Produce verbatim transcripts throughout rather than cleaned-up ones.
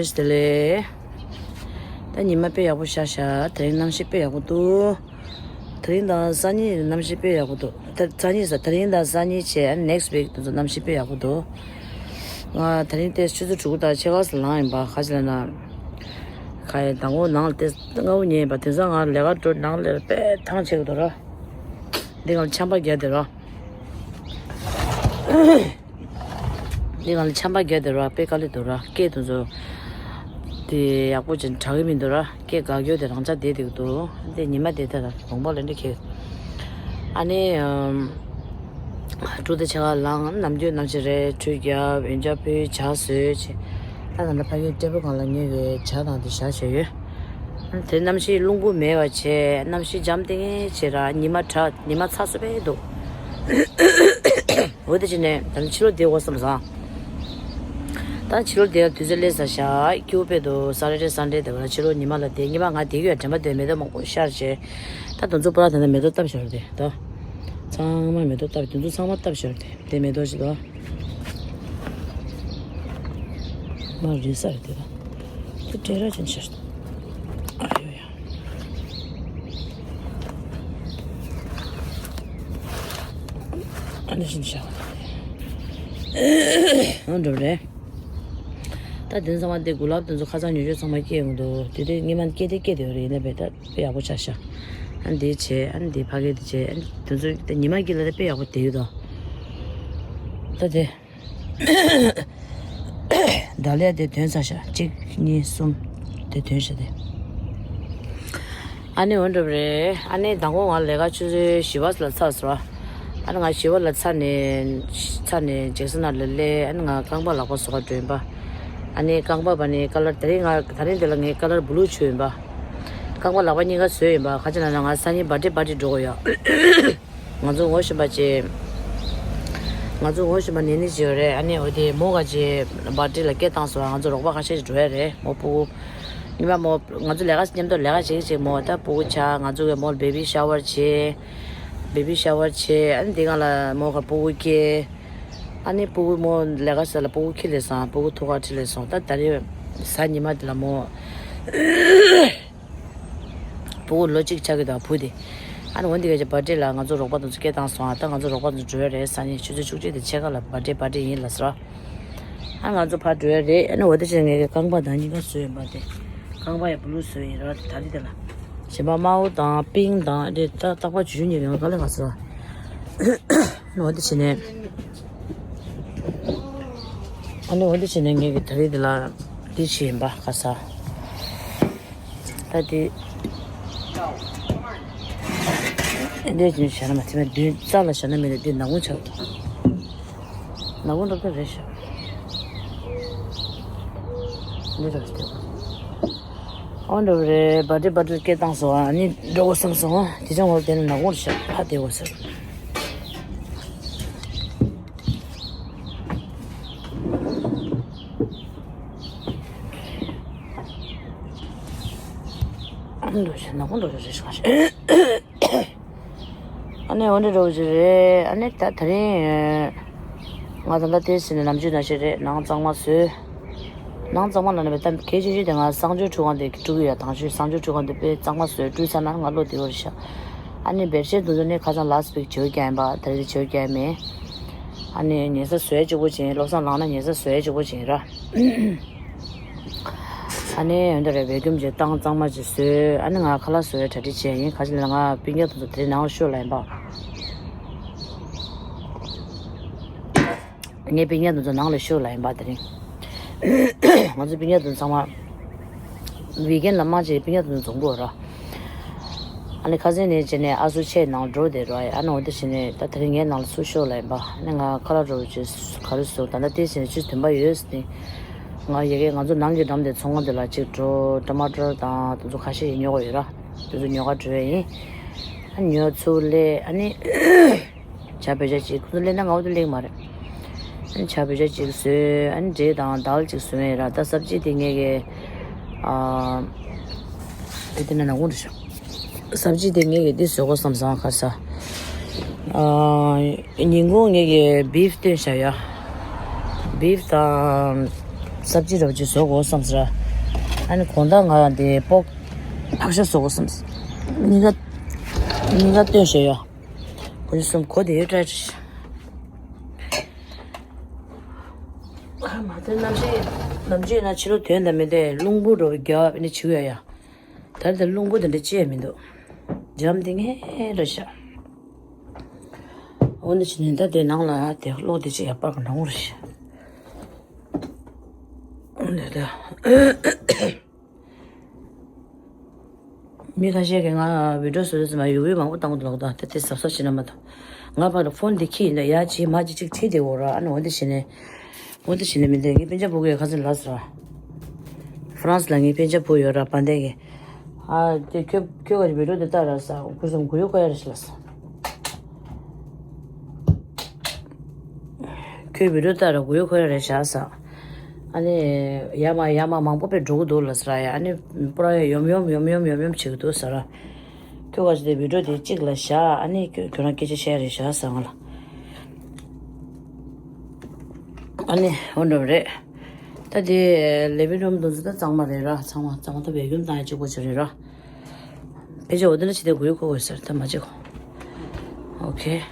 བཀྲ་ཤིས་བདེ་ལེགས། ད་ཉི་མ་དཔེ་ཡག་པོ་ཤར་ཤག་དེ་རིང་གནམ་གཤིས་དཔེ་ཡག་པོ་འདུག་དེ་རིང་དང་སང་ཉིན་གནམ་གཤིས་དཔེ་ཡག་པོ་འདུག་ད་སང་ཉིན་ཟེར། དེ་རིང་དང་སང་ཉིན་བྱས་next week དེ་ཚོ་གནམ་གཤིས་དཔེ་ཡག་པོ་འདུག་ང་དེ་རིང་ཏོག་ཙམ་ཆུ་ཚོད་དྲུག་དང་ཕྱེད་ཀ་ཙམ་ལངས་ཡིན་པ། ག་ཅི་ལབ་ན། ག་ཡེ་མདང་དགོང་ནང་ལ་ཏོག་ཙམ་སྔ་པོ་ཉལ་ཡིན་པ། དེང་སང་ང་ལས་ཀ་འགྲོ་ནང་ལ་དཔེ་ཐང་ཆད་ཀྱི་འདུག་ར། འདི་གང་ལ་ཆམ་པ་བརྒྱབ་བསྡད་ར། འདི་གང་ལ་ཆམ་པ་བརྒྱབ་བསྡད་ར། དཔེ་དཀའ་ལས་འདུག་ར། སྐད་དེ་ཚོ་དེ་ཡག་པོ་ཅིག་གྲགས་ཀྱི་མི་འདུག་ར། སྐད་འགག་རྒྱུ་དེ་རང་འཇགས་བསྡད་བསྡད་ཀྱི་འདུག་དེ་ཉི་མ་དེ་ད་ལ་དགོངས་པ་ལ་འདྲ་ཁེལ། ཨ་ནི་ཨམ། དྲུག་དང་ཕྱེད་ཀ་ལངས། ནམ་རྒྱུན་ནམ་ཞིག་རེད། ཁྲུས་བརྒྱབ། ཡོན་ཆབ་ཕུལ། ཇ་བཟོས་བྱས། ད་ད་ལྟ་ཕ་གིའི་ཊེ་བལ་སྒང་ལ་ངེད་ཀྱི་ཇ་དང་དེ་བཞག་བྱས་ཡོད། དེ་གནམ་གཤིས་རླུང་བུ་མེད་པ་བྱས། གནམ་གཤིས་འཇམ་ཐིང་ངེ་བྱས་ར། ཉི་མ་དྲག་ཉི་མ་ཚ་སུ་བས་འདུག་འོ་དེ་བྱས་ནས་ད་ནི་ཕྱི་ལོགས་བསྡད་དགོས་བསམ་སོང་། ད་ཕྱི་ལོགས་བསྡད་ཡ་དུས་ཚོད་སླེབས་ཚར་ཤག་སྐྱིད་པོ་དཔེ་འདུག Saturday Sunday དེ་བ་ལ་ཕྱི་ལོགས་ཉི་མ་ལ་བསྡད། ཉི་མ་ང་བསྡད་ཀྱི་ཡོད། དྲན་པ་དེ་མེ་ཏོག་མང་པོ་ཤར་བྱས། ད་དེ་ཚོ་པུ་ར་དེ་འདྲ་མེ་ཏོག་བཏབ་ཤོར་དེ་ད། ཚང་མ་མེ་ཏོག་བཏབ། དེ་ཚོ་ཚང་མ་བཏབ་ཤོར་དེ། དེ་མེ་ཏོག་ཅིག་ད། མ་རེད་ས་རེད་དེ་ད། དེ་སྤྲད་ར་ཅན་ཤར། ཨ་ཡོ་ཡ། ཨ་ནི་བཞིན་བཞག་པ་དང་། ཨ་འགྲོ་རེད། ད་དེ་ཚང་མ་དེ་གུ་ལབ་དེ་ཚོ་ཁ་སང་ཉོ་ཆོག་ཚང་མ་སྐྱེས་ཡོང་འདུག་དེ་དེ་སྔོན་མ་སྐྱེས་དེ་སྐྱེས་དེ་ཡོད་རེད། ཡིན་ན་བས་ད་དཔེ་ཡག་པོ་ཆགས་ཤག་ཨ་ནི་དེ་བྱས། ཨ་ནི་དེ་ཕ་གི་དེ་བྱས། ཨ་ནི་དེ་ཚོ་དེ་ཉི་མ་དཀྱིལ་ལ་དེ་དཔེ་ཡག་པོ་དེ་ཡོད་དོ། ད་དེ། ཌ་ལི་ཡ་དེ་ཐོན་ཚར་ཤག་གཅིག་གཉིས་གསུམ་དེ་ཐོན་ཤག་དེ། ཨ་ནི་འོ་འགྲོ་བ་རེད། ཨ་ནི་མདང་དགོང་ང་ལས་ཀ་ཆུ་ཚོད་བཞི་པ་ལ་ཚར་སོང་། ཨ་ནི་ང་བཞི་པ་ལ་ཚར་ནས་ཚར་ནས་ཇེག་སན་ནང་ལ་སླེབས། ཨ་ནི་ང་རྐང་པ་ལག་པ་བཟོ་ག་འགྲོ་ཡིན་པ། ཨ་ནི་རྐང་པ་བ་ནི་ཀ་ལར་དེ་རིང་ང་དེ་རིང་དེ་ལ་ངས་ཀ་ལར་བུ་ལུ་བྱོས་ཡིན་པ། རྐང་པ་ལག་པ་གཉིས་ཀ་བཟོས་ཡིན་པ། ག་ཅི་ལབ་ན་ང་སང་ཉིན་བར་ཐི་ཌེ་པར་ཊི་འགྲོ་དགོས་ཡོད། ང་ཚོ་ངོ་ཤེས་པ་ཅིག་ང་ཚོ་ངོ་ཤེས་པ་ནེ་ནི་ཅིག་ཡོད་རེད། ཨ་ནི་འོ་དེ་མོ་ག་ཅིག་བར་ཐི་ཌེ་ལ་སྐད་བཏང་སོང་། ང་ཚོ་རོགས་པ་ཁ་ཤས་ཅིག་འགྲོ་ཡ་རེད། མོ་སྤུ་གུ་ཉི་མ་མོ་ང་ཚོ་ལས་ཀ་མཉམ་དུ་ལས་ཀ་བྱེད་ཅིག་མོ་ད་སྤུ་གུ་ཆགས། ང་ཚོ་གི་མོ་བེ་བི་ཤ་ཝར་བྱས། བེ་བི་ཤ་ཝར་བྱས། ཨ་ནི་དེ་སྒང་ལ་མོ་ག་སྤུ་གུ་སྐྱེས། ཨ་ནི་སྤུ་གུ་མོ་ལས་ཀ་ཟེར་ལ་སྤུ་གུ་ཁྱེར་སླེབས་སོང་། སྤུ་གུ་ཐུག་ག་ཁྲིད་སླེབས་སོང་། ད་ད་རེས་གཟའ་ཉི་མ་དེ་ལ་མོ། སྤུ་གུ་ལོ་གཅིག་ཆགས་ཀྱི་འདུག་བུ་དེ། ཨ་ནི་འོན་ཏེ་ག་ཅིག་བར་ཐི་ཌེ་ལ་ང་ཚོ་རོགས་པ་དེ་ཚོ་སྐད་བཏང་སོང་། ཨ་ད་ང་ཚོ་རོགས་པ་དེ་ཚོ་འགྲོ་ཡ་རེད། སང་ཉིན་ཆུ་ཚོད་བཅུ་གཅིག་དང་ཕྱེད་ཀ་ལ་བར་ཐི་ཌེ་པར་ཊི་ཡིན་ལབ་སོང་། ཨ་ང་ཚོ་ཕར་འགྲོ་ཡ་རེད། ཨ་ནི་འོ་དེ་བྱས་ངས་ཀྱི་རྐང་པ་དང་གཉིས་ཀ་བཟོས་ཡིན་པ་དེ། རྐང་པ་ཡང་བུ་ལུ་བཟོས་ཡིན་ར། དེ་ད་རེས་དེ་ལ་གཞན་པ་དམར་པོ་དང་པིང་དང་དེ་ད་རྟག་པར་ཆུ་ཆུ་གཉིས་ཀྱི་ང་དཀའ་ལས་ཁག་སོང་། ཨ་ནི་འོ་དེ་བྱས་ནས། ཨ་ནི་འོ་དེ་བྱས་ནས་ངས་ཀྱི་ད་རེས་དེ་ལ་དེ་བྱས་ཡིན་པ་ཁ་ས། ད་དེ། འདི་ཅི་བྱས་ན་མ་ཚད་མ་མདུན་རྩ་ལ་བཞག་ན་མི་འདུག་འདི་ནག་ཁུང་ཆགས་འདུག་ནག་ཁུང་འགྲོ་ཐབས་རེད་ཤག་འདི་རེད་འདི། ཨོ་འགྲོ་རེད། བར་ཐི་ཌེ་པར་ཊི་སྐད་བཏང་སོང་། ཨ་ནི་འགྲོ་དགོས་བསམ་སོང་། དེ་ཅང་བར་དེ་ནི་ནག་ཁུང་རེད་ཤག་ཕ་བདེ་བ་ཟེར། ཨ་ནི་འགྲོ་ཤག་ནག་ཁུང་འགྲོ་ཤག་རེད་ཤག་ཨ་ནི་འོ་འདྲ་འདྲ་བོ་ཞིག་རེད། ཨ་ནི་ད་དེ་རིང་ང་ད་ལྟ་དེ་ཟིན་ནས་ནམ་རྒྱུན་ནང་བཞིན་རེད། ནང་གཙང་མ་བཟོས། ནང་གཙང་མ་ལ་ནི་བས་ད་གལ་ཆེ་ཤོས་དེ་ང་གསང་སྤྱོད་ཁྲུས་ཁང་དེ་བཀྲུ་གི་ཡོད། དང་ཤོས་གསང་སྤྱོད་ཁྲུས་ཁང་དེ་དཔེ་གཙང་མ་བཟོས། བཀྲུས་ཚར་ན་ང་ལོ་དེ་བར་ཤག་ཨ་ནི་བེད་ཤེད་དེ་ཚོ་ནི་ཁ་སང་ལ་སི་ཊིག་བྱེའུ་རྒྱག་ཡིན་པ། དེ་རིང་དེ་བྱེའུ་རྒྱག་ཡ་མེད། ཨ་ནི་ཉལ་ས་བཟོས་གཅིག་པོ་བྱས། བློ་བཟང་ལངས་ན་ཉལ་ས་བཟོས་གཅིག་པོ་བྱས་ར། ཨ་ནི་འོན་ཏེ་རེ་བེ་ཀུམ་གྱི་སྟངས་གཙང་མ་ཅིག་བཟོས། ཨ་ནི་ང་ཁ་ལག་བཟོ་བའི་གྲ་སྒྲིག་བྱས་ཡིན། ག་ཅི་ལ་ང་སྤུན་ཀྱག་དེ་ཚོ་དེ་རིང་ནང་ལ་ཤོག་ལབ་ཡིན་པ། ངའི་སྤུན་ཀྱག་དེ་ཚོ་ནང་ལ་ཤོག་ལབ་ཡིན་པ། དེ་རིང་ང་ཚོ་སྤུན་ཀྱག་དེ་ཚོ་ཚང་མ་ཝི་ཀེན་ལ་མ་བྱས་སྤུན་ཀྱག་དེ་ཚོ་འཛོམས་དགོས་ར། ཨ་ནི་ཁ་སང་ནས་བྱས་ནས་ཨ་སུ་ཆེ་ནང་འགྲོ་བསྡད་ར། ཨ་ནི་འོ་དེ་བྱས་ནས་ད་དེ་རིང་ངའི་ནང་ལ་ཚུར་ཤོག་ལབ་ཡིན་པ། ཨ་ནི་ང་ཁ་ལག་འགྲོ་བྱས་ག་རེ་བཟོ། ད་ལྟ་དེ་བྱས་ནས་ཆུ་དུམ་པ་ཡོད་ཟེར་ནས། ང་ཡ་གི་ང་ཚོ་ནང་གི་འགྲམ་དེ་ཚོང་ཁང་དེ་ལ་གཅིག་འགྲོ། ཊ་མ་ཊར་དང་དེ་ཚོ་ཁ་ཤས་ཉོ་དགོས་ཡོད་ར། དེ་ཚོ་ཉོ་ག་འགྲོ་ཡ་ཡིན། ཨ་ཉོ་ཚུར་སླེབས། ཨ་ནི་ཇ་བོད་ཇ་གཅིག་ཁོ་ཚོ་སླེབས་ན་ང་འོ་དེ་སླེབས་མ་རེད། ཨ་ནི་ཇ་བོད་ཇ་གཅིག་བཟོས། ཨ་ནི་འབྲས་དང་དལ་གཅིག་བཟོས་ཡིན་ར། ད་སབ་ཇི་དེ་ངས་གི་ཨ་དེ་དེ་ན་ནག་ཁུང་འགྲོ་ཤག་སབ་ཇི་དེ་ངས་གི་འདི་བཟོ་དགོས་བསམ་སོང་ཁ་ས། ཨ་ཉིན་གུང་ངས་གི་བིབ་བཏོན་བཞག་ཡ། བིབ་དང་ སབ་ཇི་རོ་ཅིག་བཟོ་དགོས་བསམ་ཟེར། ཨ་ནི་གོང་ད་ང་དེ་པོག་ཕག་ཤ་བཟོ་དགོས་བསམ། གཉིས་ཀ་གཉིས་ཀ་སྟོན་བཤད་ཡོད། གོ་ཆ་གསུམ་གོ་དེ་ཡོད་ཀྲ་ཅིག་ཨ་མ་དེ་ནམ་ཞིག་ནམ་རྒྱུན་ན་ཕྱི་ལོ་དོན་དང་མི་དེ་རླུང་བུ་འགྲོ་བའི་རྒྱབ་ནི་བྱེད་ཡོད་ཡ། ད་ལྟ་རླུང་བུ་དེ་འདྲ་ཅི་ཡང་མི་འདུག་འཇམ་དེ་ངེས་རེད་ཤག་འོ་འདི་ཕྱི་ནས་ད་དེ་ནང་ལ་དེ་གློག་དེ་ཅི་ཡག་པར་ག་འདྲ་འོང་རེད་ཤག་འོ་འདི་ད། མི་ཁ་ཤས་ཀྱིས་ང་བི་ཌིའོ་བཟོ་དུས་ཙམ་པ་ཡུ་གུ་མང་པོ་བཏང་འདུག་ལགས། ད་དེ་དེ་གཟབ་གཟབ་བྱེད་ན་མ་གཏོགས། ང་ཕར་ལ་ཕོན་འདི་ཁྱེར་ཡིན་ན་ཡ་ཅི་མ་ཅི་ཅིག་བྲིས་བསྡད་ཡོད་ར། ཨ་ནི་འོ་འདི་བྱས་ནས། འོ་འདི་བྱས་ནས་མི་འདི་ངའི་སྤུན་ཀྱག་བུ་གུ་ཡོད་ཁ་སང་ལབ་སོང་ར། ཧྥ་རན་སི་ལ་ངའི་སྤུན་ཀྱག་བུ་ཡོད་ར་བ་འདས་ཀྱི། ཨ་དེ་ཁྱོད་ཁྱོད་ག་ཅིག་བི་ཌིའོ་འདི་ལྟ་ར་ས་ཁུ་སུམ་གུ་ཡོད་ཁོ་ཡ་ར་ཤི་ལ་ས། ཁོས་བི་ཌིའོ་ལྟ་ར་གུ་ཡོད་ཁོ་ཡ་རེད་བཞག་ས། ཨ་ནི་ཡ་མ་ཡ་མ་མང་པོ་པས་འགྲོ་གི་འདུག་ལ་ཟེར་ཡ། ཨ་ནི་པུ་ར་ཡ་ཡོམ་ཡོམ་ཡོམ་ཡོམ་ཡོམ་ཡོམ་བྱེད་ཀྱི་འདུག་ཟེར། ཁྱོད་ག་ཚོད་དེ་བི་ཌིའོ་དེ་གཅིག་ལ་བཞག་ཨ་ནི་ཁྱོད་ཁྱོད་རང་སྐད་ཆ་བཤད་རེད་བཞག་ས་ང་ལ། ཨ་ནི་འོ་འགྲོ་རེད། ད་དེ་ལེ་བིང་རུམ་དུ་ཚོ་ད་གཙང་མ་རེད་ར། ཚང་མ་གཙང་མ་ད་བེ་ཀུམ་བཏང་ཡ་གཅིག་པོ་ཅིག་རེད་ར། ཕལ་ཆེར་འོ་དེ་ལ་ཕྱི་དེ་གུ་ཡོད་ཁོ་དགོས་ཟེར་ད་མ་བྱེད་གོ། ཨོ་ཁེ།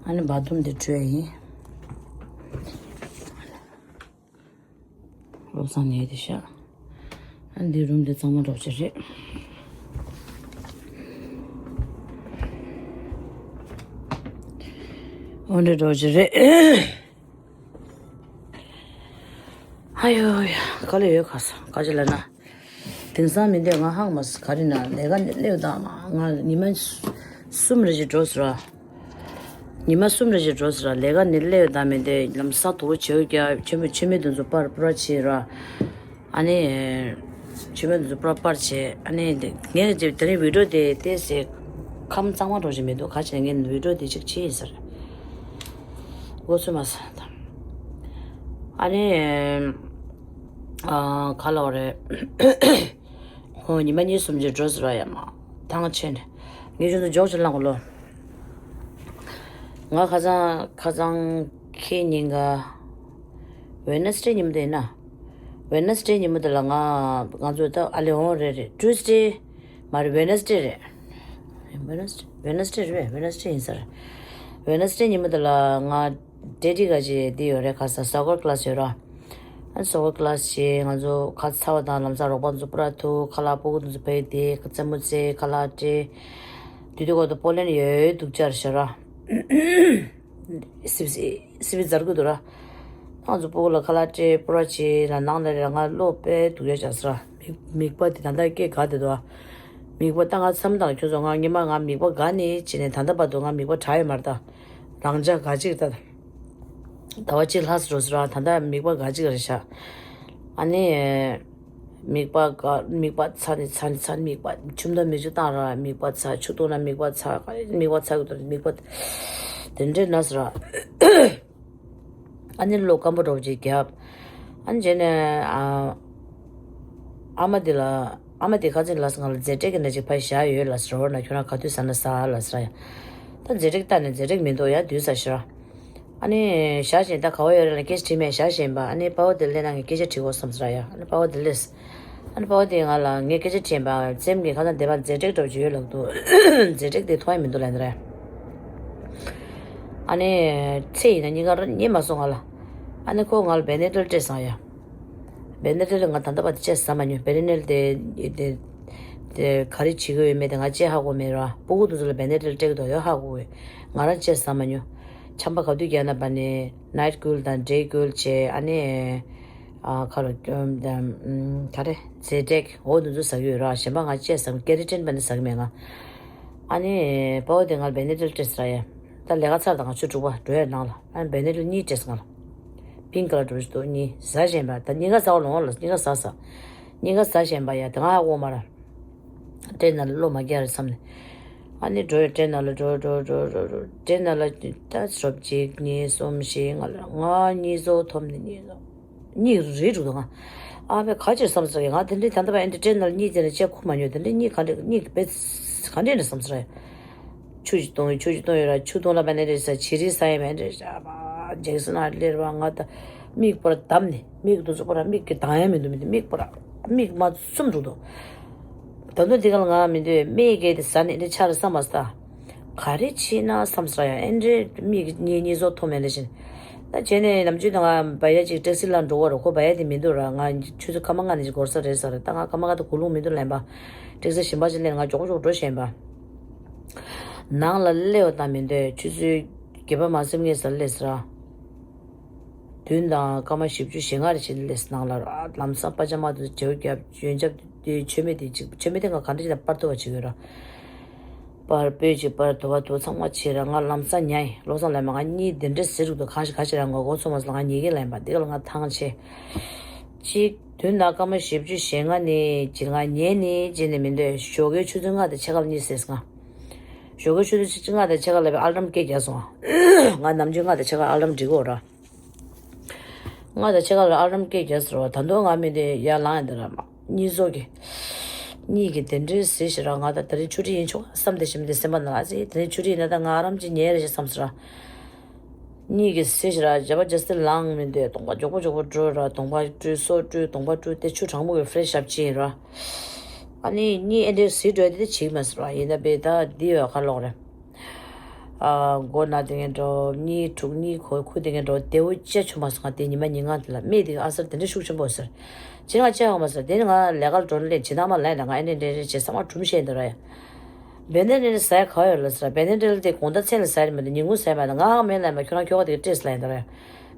ཨ་ནི་བཱ་ཐི་རུམ་དེ་བྲོས་ཡིན། བློ་བཟང་ནས་དེ་ཤག་ཨ་འདི་རུམ་དེ་གཙང་མ་འགྲོ་ཆེ་རེད། འོ་འདྲ་འགྲོ་ཆེ་རེད། ཨ་ཡོ་ཡ་ག་ལ་ཡོད་ག་ས་ག་ཅི་ལ་ན། དེང་སང་མི་འདོད་ང་ཧང་མ་སི་ག་རེ་ན་ལས་ཀ་ནི་སླེབས་དང་མ་ང་ཉི་མ་གསུམ་རེ་ཞིག་འགྲོ་ཟེར་བ། ཉི་མ་གསུམ་རེ་ཞིག་འགྲོ་ཟེར་བ་ལས་ཀ་ནི་སླེབས་དང་མི་འདོད་ལམ་ས་དུ་བྱེའུ་རྒྱ་ཆེན་མོ་ཆེན་མོ་དུ་འཛུ་པར་པར་བྱེད་ར། ཨ་ནི་ཆེན་མོ་དུ་འཛུ་པར་པར་བྱེད་ཨ་ནི་ངས་དེ་རིང་བི་ཌིའོ་དེ་ཏེ་སེ་ཁམ་གཙང་མ་འགྲོ་ཞིག་མི་འདུག་ག་བྱས་ངས་བི་ཌིའོ་དེ་ཅིག་བྱེད་ཡིན་ཟེར། འགོ་ཚུགས་མ་ས་དང་། ཨ་ནི། ཨ་ག་ལ་བ་རེད། ཧོ་ཉི་མ་གཉིས་གསུམ་ཅིག་འགྲོ་ཟེར་བ་ཡ་མ། ཐང་ཆད་ནས། ངས་ཁྱོད་ཚོ་འཇོག་ཅིག་བླངས་གོ་ལོ། ང་ཁ་སང་ཁ་སང་ཁེ་ཉིན་ག་ཝེ་ནེ་སི་ཌེ་ཉིན་མོ་དེ་ཡིན་ན། ཝེ་ནེ་སི་ཌེ་ཉིན་མོ་དེ་ལ་ང་ང་ཚོ་ད་ཨ་ལེ་འོང་རེད་རེད་ཊུ་སི་ཌེ་མ་རེད་ཝེ་ནེ་སི་ཌེ་རེད། ཝེ་ནེ་སི་ཌེ་ཝེ་ནེ་སི་ཌེ་རེད་པས་ཝེ་ནེ་སི་ཌེ་ཡིན་ས་རེད། ཝེ་ནེ་སི་ཌེ་ཉིན་མོ་དེ་ལ་ང་ཌེ་ཌི་ག་ཅིག་འདི་ཡོད་རེད་ག་ས་ས་ཀོར་ཀི་ལ་སི་ཡོད་ར། ཨ་ས་ཀོར་ཀི་ལ་སི་བྱས་ང་ཚོ་ཁ་ཚ་བ་དང་ལམ་སང་རོགས་པ་ཚོ་པུ་ར་ཐུག་ཁ་ལག་སྤུ་གུ་ཚོ་ཕ་གི་དེ་རྩེད་མོ་རྩེ་ཁ་ལག་སྤྲད། དུས་དུས་གོ་ཏོ་པོ་ལན་ཡོད་འདུག་ཅར་ཤ་ར། སི་སི་སི་བི་ཛར་གི་འདུག་ར། ང་ཚོ་སྤུ་གུ་ལ་ཁ་ལག་སྤྲད་པུ་ར་བྱས་ལ་ནང་ལ་ར་ང་བློ་དཔེ་སྡུག་ཡ་ཅག་ས་ར། མིག་མིག་པ་དེ་ད་ལྟ་སྐད་ག་དེ་འདུག་ཨ། མིག་པ་ད་ང་མཚམས་དང་ཁྱོད་ཚོ་ང་ཉི་མ་ང་མིག་པ་ག་ནས་བྱས་ནས་ད་ལྟ་བར་དུ་ང་མིག་པ་དྲག་ཡོད་མ་རེད་ད། རང་ཅག་ག་ཅིག་ད། ཟླ་བ་གཅིག་ལྷག་ཙམ་འགྲོ་ཟེར་བ་ད་ལྟ་མིག་པ་ག་ཅིག་རེད་ཤག་ཨ་ནི། མིག་པ་ག་མིག་པ་ཚ་ནི་ཚ་ནི་ཚ་ནི་མིག་པ་ཆུ་མདོག་མིག་ཆུ་བཏང་ར་མིག་པ་ཚ་ཆུ་བཏུང་ན་མིག་པ་ཚ་ག་རེ་མིག་པ་ཚ་གི་འདུག་མིག་པ་དེ་འདྲས་ན་ཟེར་བ། ཨ་ནི་བློ་སྐམ་པོ་འགྲོ་ཅིག་རྒྱབ། ཨ་ནི་རྗེས་ནས་ཨ་ཨ་མ་དེ་ལ་ཨ་མ་དེ་ཁ་ཚིག་ལ་ང་ལ་རྫས་སྤྲད་ཀྱི་འདྲ་ཅིག་ཕ་བཞག་ཡོད་ལ་ཟེར་བ་ན་ཁྱོད་རང་ག་དུས་ཟ་ན་ཟ་ལ་ཟེར་ཡ། ད་རྫས་སྤྲད་ལྟ་ནས་རྫས་སྤྲད་མི་འདུག་ཡ་དུས་ཟ་ཤི་ར། ཨ་ནི་བཞག་བཞིན་ད་ག་བ་ཡོད་རེད་ལ་སྐད་ཆ་དྲིས་མེད་བཞག་བཞིན་པ་ཨ་ནི་དཔའ་བོ་དེ་སླེབས་ན་ངས་སྐད་ཆ་དྲི་དགོས་བསམ་ཟེར་ཡ་ཨ་ནི་དཔའ་བོ་དེ་སླེབས། ཨ་ནི་དཔའ་བོ་དེ་ང་ལ་ངས་སྐད་ཆ་དྲིས་པ་རྩེམ་གྱི་ཁ་སང་དེ་པ་རྫས་སྤྲད་འགྲོ་བྱས་ཡོད་ལབ་འདུག་རྫས་སྤྲད་དེ་མཐོང་ཡ་མི་འདུག་ལབ་འདི་རེད། ཨ་ནི་ཚེ་ཡིན་ན་གཉིས་ཀ་ར་རྙེད་མ་སོང་ང་ལ། ཨ་ནི་ཁོ་ང་ལ་བེ་ནེ་ཌལ་སྤྲད་སོང་ཡ། བེ་ནེ་ཌལ་ང་ད་ལྟ་བར་དུ་ཅེས་ཟ་མ་མྱོང་བེ་ནེ་ཌལ་དེ་དེ་དེ་ག་རེ་བྱེད་ཀྱི་ཡོད་མེད་དེ་ང་ཅེས་ཧ་གོ་མེད་ར་སྤུ་གུ་དེ་ཚོ་ལ་བེ་ནེ་ཌལ་སྤྲད་ཀྱི་འདུག་ཡོད་ཧ་གོ་གི་ང་རང་ཅེས་ཟ་མ་མྱོང་། ཆམ་པ་ག་དུས་རྒྱག་ན་པ་ནི་ནའིཊ་ཀུལ་དང་ཌེ་ཀུལ་བྱས་ཨ་ནི་ཨ་ཁ་རོ་ཀྱོམ་དང་ག་རེ་ཛེ་ཌེག་འོ་དེ་ཚོ་ཟ་གི་ཡོད་ར་གཞན་པ་ང་ཅེས་ཟ་མ་ཀེ་རེ་ཊིན་པ་ནི་ཟ་གི་མེད་ང་། ཨ་ནི་དཔའ་བོ་དེ་ང་ལ་བེ་ནེ་ཌལ་སྤྲད་ཟེར་ཡ། ད་ལས་ཀ་ཚར་དང་ང་ཆུ་དྲུག་པ་འགྲོ་ཡ་ནང་ལ་ཨ་ནི་བེ་ནེ་ཌལ་གཉིས་སྤྲད་ང་ལ། པིང་ཀ་ལ་འགྲོ་བཞིན་འདུག་གཉིས་ཟ་བཞིན་པ་ད་གཉིས་ཀ་ཟ་བ་ལོང་ལ་གཉིས་ཀ་ཟ་ཟ། གཉིས་ཀ་ཟ་བཞིན་པ་ཡ་དེ་ང་ཧ་གོ་མ་ར། ཊེན་ནང་ལ་བློ་མ་རྒྱག་རེད་བསམ་ནས། ཨ་ནི་འགྲོ་ཡ་ཊེན་ནང་ལ་འགྲོ་འགྲོ་འགྲོ་འགྲོ་འགྲོ་ཊེན་ནང་ལ་ད་སོབ་གཅིག་གཉིས་གསུམ་བཞི་ལྔ་ལ་ང་གཉིས་ཚོ་ཐོབ་ནས་གཉིས་ཚོ། གཉིད་རིལ་འགྲོ་འདུག་ང་། ཨ་ཕས་ག་ཅིར་བསམ་ཟེར་གི་ང་དེ་འདྲའི་ད་ལྟ་བ་ཨེ་འདྲ་ཊེན་ནང་ལ་གཉིད་དེ་ནས་ཅེས་ཁུག་མ་མྱོང་དེ་འདྲའི་གཉིད་ག་འདྲ་གཉིད་དཔེ་ག་འདྲ་ནས་བསམ་ཟེར་ཡ། ཆུ་ཞིག་བཏུང་ཡོད་ཆུ་ཞིག་བཏུང་ཡོད་ར་ཆུ་བཏུང་ལ་བ་ནས་རེད་ས་བྱི་རིལ་ས་ཡ་མེད་འདྲ་ཞག་པ་ཇེག་སི་ན་ལེར་བ་ང་ད་ མིག་པོ་ར་བསྡམས་ནས་མིག་དེ་ཚོ་པོ་ར་མིག་གི་གདངས་ཡ་མི་འདུག་མི་འདུག་མིག་པོ་ར་མིག་མ་བཙུམ་འགྲོ་འདུག་ད་དུང་འདི་ག་ལ་ང་མི་འདོད་སྨན་གྱི་དེ་ཟ་ནས་འདི་ཆ་རེ་བསམ་མ་སྟ། ག་རེ་བྱས་ན་བསམ་ས་ཡ་ཨེ་འདྲེ་མིག་གཉིས་གཉིས་སོ་མཐོང་མེད་ལེ་བཞིན། ད་བྱས་ནས་ནམ་རྒྱུན་ད་ང་བ་ཡ་ཅིག་ཊེག་སི་ལ་འགྲོ་བ་ར་ཁོ་བ་ཡ་དེ་མི་འདུག་ར། ང་ཆུ་ཚོད་སྐར་མ་ལྔ་ནས་ཅིག་འགོར་ས་རེད་ས་ར། ད་ང་སྐར་མ་ལྔ་དེ་གུ་ལུང་མི་འདུག་ལན་པ། ཊེག་སི་གཞན་པ་ཅིག་སླེབས་ང་མགྱོགས་མགྱོགས་འགྲོ་བཞིན་པ། ནང་ལ་སླེབས་པ་དང་མི་འདོད་ཆུ་ཚོད་བརྒྱད་པ་མ་ཟིན་ངས་ས་སླེབས་ས་ར། བདུན་དང་སྐར་མ་བཞི་བཅུ་ཞེ་ལྔ་རེ་བྱས་ནས་སླེབས་ནང་ལ་ར། ལམ་སང་པ་ཇ་མ་དུ་བྱེའུ་རྒྱབ་གཞོན་རྒྱབ་དེ་མཆོད་མེ་དེ་ཅིག་མཆོད་མེ་དེ་ང་ག་འདྲ་ཅིག་ལ་སྤར་ཐུབ་པ་བྱེད་དགོས་ར། སྤར་སྤོས་ཅིག་སྤར་དུ་བ་དུ་ཚང་མ་བྱས་ར། ང་ལམ་སང་ཉལ་ཡིན། བློ་བཟང་ལ་མ་ང་གཉིད་དེ་འདྲ་ཟེར་རུག་ཏུ་གང་ཞིག་ག་ཞིག་ར་ང་མགོ་ཚོ་མ་སོང་ང་ཉལ་གི་ལ་ཡིན་པ་འདི་ག་ལ་ང་ཐང་ཆད། གཅིག་བདུན་དང་སྐར་མ་བཞི་བཅུ་ཞེ་ལྔ་ནས་ཅིག་ང་ཉལ་ནས་བྱས་ནས་མི་འདོད་ཞོགས་ཀའི་ཆུ་ཚོད་ལྔ་དང་ཕྱེད་ཀ་ལ་གཉིད་སད་སོང་ང་། ཞོགས་ཀའི་ཆུ་ཚོད་ལྔ་དང་ཕྱེད་ཀ་ལ་བའི་ཨ་ལ་རམ་སྐད་རྒྱག་སོང་ང་། ང་ནམ་རྒྱུན་ལྔ་དང་ཕྱེད་ཀ་ཨ་ལ་རམ་སྒྲིག་གོ་ར། ང་དང་ཕྱེད་ཀ་ལ་ཨ་རམ་སྐད་རྒྱག་ཟེར་བ་ད་དུང་ང་མི་དེ་ཡར་ལངས་ཡིན་དེ་ར་མ་གཉིད་སོགས་ཀྱི། གཉིད་ཀྱི་དེ་འདྲའི་ཟེར་ཞེ་ར་ང་ད་དེ་རིང་ཆུ་ཁྲི་ཡིན་ཆོག་བསམ་དེ་ཞིམ་དེ་སེམས་པ་ན་ཨ་ཙི་དེ་རིང་ཆུ་ཁྲི་ཡིན་ན་ད་ང་ཨ་རམ་ཅིག་ཉལ་རེ་ཞེས་བསམ་ཟེར་ར། གཉིད་ཀྱི་ཟེར་ཞེ་ར་བྱ་བ་ཇ་སི་ལངས་མི་འདོད་གདོང་པ་མགྱོགས་པོ་མགྱོགས་པོ་བཀྲུས་ར་གདོང་པ་བཀྲུས་སོ་བཀྲུས་གདོང་པ་བཀྲུས་དེ་ཆུ་གྲང་མོ་གི་ཕེ་རེ་ཤི་ཨབ་ཅིག་ཡིན་ར། ཨ་ནི་གཉིད་ཨེ་འདྲའི་ཟེར་འགྲོ་དེ་བྱིག་མ་ཟེར་བ་ཡིན་ན་བས་ད་འདི་ཡོད་ཁ་ལོག་རེད། ཨ། མགོ་ན་དེ་ངན་འགྲོ་གཉིད་དྲུག་གཉིད་ཁོ་ཁུ་དེ་ངན་འགྲོ་བདེ་བོ་ཅི་ཆུ་མ་སོང་ང་དེ་ཉི་མ་ཉིན་ངང་དེ་ལ་སྨད་དེ་གི་ཨ་སར་དེ་འདྲ་ཤུགས་ཆེན་པོ་ཟེར། ཅི་ང་ཅི་ཧ་མ་ཟེར་དེ་ནི་ང་ལས་ཀར་འགྲོ་ལས་ཇི་ལྟར་མ་ལས་ན་ང་ཨེ་ནས་འདྲེ་རེ་བྱེད་ས་མ་གྲུམ་ཤེས་འདི་ར་ཡ། བེ་ནེ་ཌེ་ལ་ཟ་ཡ་ག་ཡོད་ལ་ཟེར་བེ་ནེ་ཌེ་ལ་དེ་དགོང་དག་མཚན་ལ་ཟ་ཡ་མི་འདུག་ཉིན་གུང་ཟ་ཡ་མ་འདུག་ང་ཧ་མེད་ལ་མ་ཁྱོད་རང་ཁྱོ་ག་དེ་གི་སྤྲེས་ལ་ཡིན་འདི་ར་ཡ།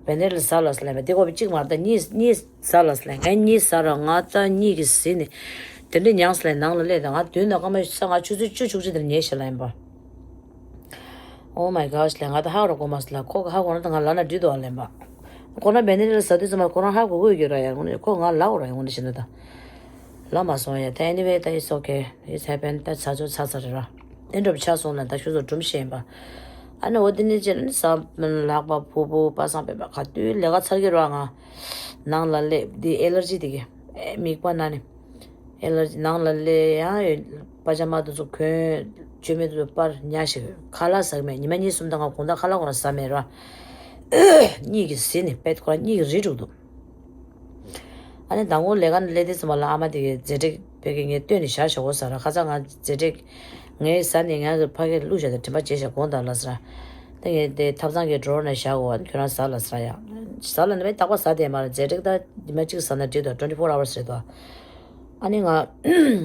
བེ་ནེ་ཌེ་ལ་ཟ་ལ་ཟ་ལ་མ་དེ་གོ་བི་གཅིག་མ་ར་ད་གཉིས་གཉིས་ཟ་ལ་ཟ་ལ་ང་གཉིས་ཟ་ར་ང་ད་གཉིས་ཀྱི་ཟི་ནི་དེ་འདྲ་མྱངས་ལ་ནང་ལ་སླེབས་ད་ང་དུས་ན་སྐར་མ་ས་ང་ཆུ་ཚོད་བཅུ་བཅུ་གཅིག་དེར་ཉལ་ཤེས་ལ་ཡིན་པ། Oh my gosh ལས་ང་ད་ཧ་རོ་གོ་མ་སི་ལ་ཁོ་ག་ཧ་གོ་ན་ད་ང་ལ་ན་འདྲི་དོ་ཨ་ལེན་པ། ཁོ་ན་བེ་ནེ་ཌེ་ལ་ཟ་དུས་ཙམ་པ་ཁོ་རང་ཧ་གོ་གོ་ཡོད་ར་ཡ་ངོ་ནས་ཁོ་ང་ལ་འོ་ར་ཡ་ངོ་ནས་ཤི་ན་ད། ལ་མ་སོང་ཡ་ད་anyway ད་it's okay it's happen ད་ཚ་ཚོ་ཚ་ཚ་རེད་ར། དེ་འདྲ་བ་ཆགས་སོང་ལ་ད་ཁྱོད་ཚོ་སྒྲུང་བཤད་ཡིན་པ། ཨ་ནི་འོ་དེ་ནས་ཅི་ནི་ས་ལག་པ་ཕུ་བོ་པ་སང་པེ་པ་ག་དུས་ལས་ཀ་ཚར་གི་ར་ང་། ནང་ལ་སླེབས་འདི་ཨེ་ལར་ཇི་དེ་གི་མིག་པ་ན་ནི། ཨེ་ལར་ཇི་ནང་ལ་སླེབས་ཡང་ཡོད་པ་ཇ་མ་དེ་ཚོ་གོན་བཅོས་མེད་དེ་ཚོ་པར་ཉལ་ཞིག་ཁ་ལག་ཟ་གི་མེད་ཉི་མ་གཉིས་གསུམ་དང་ང་དགོང་དག་ཁ་ལག་ཁོ་རང་ཟ་མེད་ར། གཉིད་ཀྱི་ཟི་ནི་པེད་ཁོ་རང་གཉིད་ཀྱི་རི་དྲུག་འདུག་ཨ་ནི་མདང་དགོང་ལས་ཀ་ནས་སླེབས་དུས་ཙམ་པ་ལ་ཨ་མ་དེ་གིས་རྫས་སྒྲིག་བེ་གི་ངས་བཏོན་ནས་བཞག་བཞག་གོ་ཟེར་ར་ཁ་སང་ང་རྫས་སྒྲིག་ངའི་ཟ་ནས་ང་གི་ཕ་གིར་བླུགས་བཞག་དང་དྲན་པ་བརྗེད་བཞག་དགོངས་དག་ལ་ཟེར། ད་ངས་དེ་ཐབ་ཚང་གི་ཌོར་ནས་བཞག་གོ་ཁྱོད་རང་ཟ་ལ་ཟེར་ཡ། ཟ་ལ་ནི་བས་རྟག་པ་ཟ་དེ་མ་ར་རྫས་སྒྲིག་ད་ཉི་མ་གཅིག་ཟ་ན་འགྲིག་དོ་twenty four hours རེད་དོ། ཨ་ནི་ང་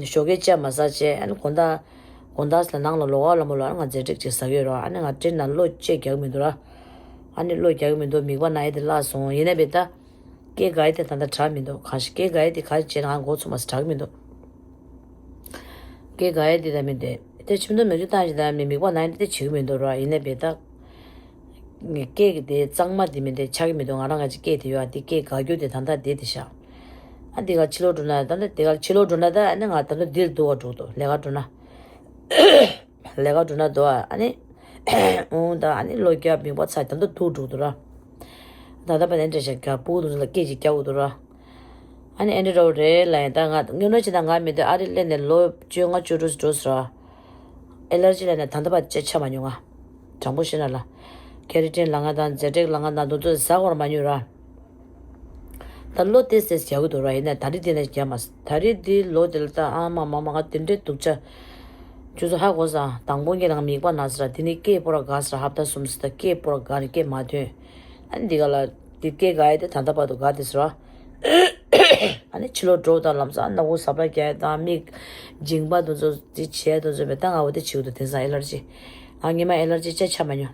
ཞོགས་ཀས་ཅ་མ་ཟ་བྱས་ཨ་ནི་དགོང་དག་དགོང་དག་ལ་ནང་ལ་ལོག་ག་ལ་མོ་ལ་ང་རྫས་སྒྲིག་ཅིག་ཟ་གི་ཡོད་ར་ཨ་ནི་ང་སྤྲིན་ན་གློ་ཅེ་རྒྱག་མི་འདུག་ར། ཨ་ནི་གློ་རྒྱག་གི་མི་འདུག་མིག་པ་ན་ཡི་དེ་བརླག་སོང་ཡིན་ན་བས་ད། སྐད་དགའ་ཡི་དེ་ད་ལྟ་དྲག་མི་འདུག་གང་ཞིག་སྐད་དགའ་ཡི་དེ་ག་རེ་བྱས་ན་ང་མགོ་ཚུགས་མ་སོང་དྲག་གི་མི་འདུག་སྐད་དགའ་ཡི་དེ་ད་མི་འདུག་དེ་ཆུ་མདོག་མེ་ཆུ་བཏང་ཞིག་ད་མི་མིག་པ་ན་ཡི་དེ་བྱེད་ཀྱི་མི་འདུག་ར་ཡིན་ན་བས་ད། སྐད་ཀྱི་དེ་གཙང་མ་དེ་མི་འདུག་ཆགས་ཀྱི་མི་འདུག་ང་རང་ག་ཅིག་སྐད་དེ་ཡོད་ཨ་དེ་སྐད་དགའ་རྒྱུ་དེ་ད་ལྟ་དེ་དེ་ཤག་ཨ་དེ་ག་ཕྱི་ལོགས་འགྲོ་ན་ད་ལྟ་དེ་ག་ཕྱི་ལོགས་འགྲོ་ན་ད་ཨ་ནི་ང་ད་ལྟ་འདིར་འདུག་བ་འགྲོ་འདུག་ལས་ཀ་འགྲོ་ན། ལས་ཀ་འགྲོ་ན་འདུག་ཨ་ནི། འོང་ད་ཨ་ནི་ལོ་རྒྱབ་མིག་པ་ཚ་ད་འདུག་འདུག་འགྲོ་འདུག་ར། ད་ལྟ་བ་ནས་འདྲ་ཞིག་རྒྱབ་སྤུ་གུ་དེ་ཚོ་ལ་སྐད་ཅིག་རྒྱག་འོ་འདུག་ར། ཨ་ནི་ཨེ་འདྲ་འདྲ་བོ་རེད་ལ་ཡིན་ད་ང་དངོས་གནས་བྱས་ན་ང་མི་འདུག་ཨ་རི་སླེབས་ནས་ལོ་བཅོ་ལྔ་བཅུ་དྲུག་འགྲོ་ཟེར་ར། ཨེ་ལར་ཇི་ལ་ནས་ད་ལྟ་བར་ཅི་ཆ་མ་མྱོང་ང་། དྲང་པོ་བཤད་ན་ལ། ཁེ་རི་ཊིན་ལ་ང་དང་རྫས་སྒྲིག་ལ་ང་དང་དུ་ཚོད་ཟ་བར་མ་མྱོང་ར། ད་ལོ་ཏེ་སེ་རྒྱག་གི་འདུག་ར་ཡིན་ན་ད་རེས་འདི་ནས་རྒྱག་མ་ད་རེས་འདི་ལོ་འདི་ལ་ད་ཨ་མ་མ་མ་ང་དེ་འདྲའི་སྡུག་ཅག་ཁྱོད་ཚོ་ཧ་གོ་ས་དང་པོ་ངེད་རང་མིག་པ་ན་ཟེར་ར་དེ་ནི་སྐད་སྤོ་ར་དགའ་ཟེར་ར་ཧབ་ད་གསུམ་ཟེར་ད་སྐད་སྤོ་ར་དགའ་ནི་སྐད་མ་ཐོན། ཨ་ནི་འདི་ག་ལ་འདི་སྐད་དགའ་ཡ་དེ་ད་ལྟ་བར་དུ་དགའ་དེ་ཟེར་ར། ཨ་ནི་ཕྱི་ལོགས་འགྲོ་དང་ལམ་སང་སྣ་བུག་ཟབ་ར་རྒྱག་ཡ་དང་མིག་མཇིང་པ་དུ་ཚོ་དེ་བྱས་དུ་ཚོ་མེད་ད་ང་འོ་དེ་བྱེད་དུ་དེང་སང་ཨེ་ལར་ཇི། ང་ཉི་མ་ཨེ་ལར་ཇི་ཅ་ཆ་མ་མྱོང་།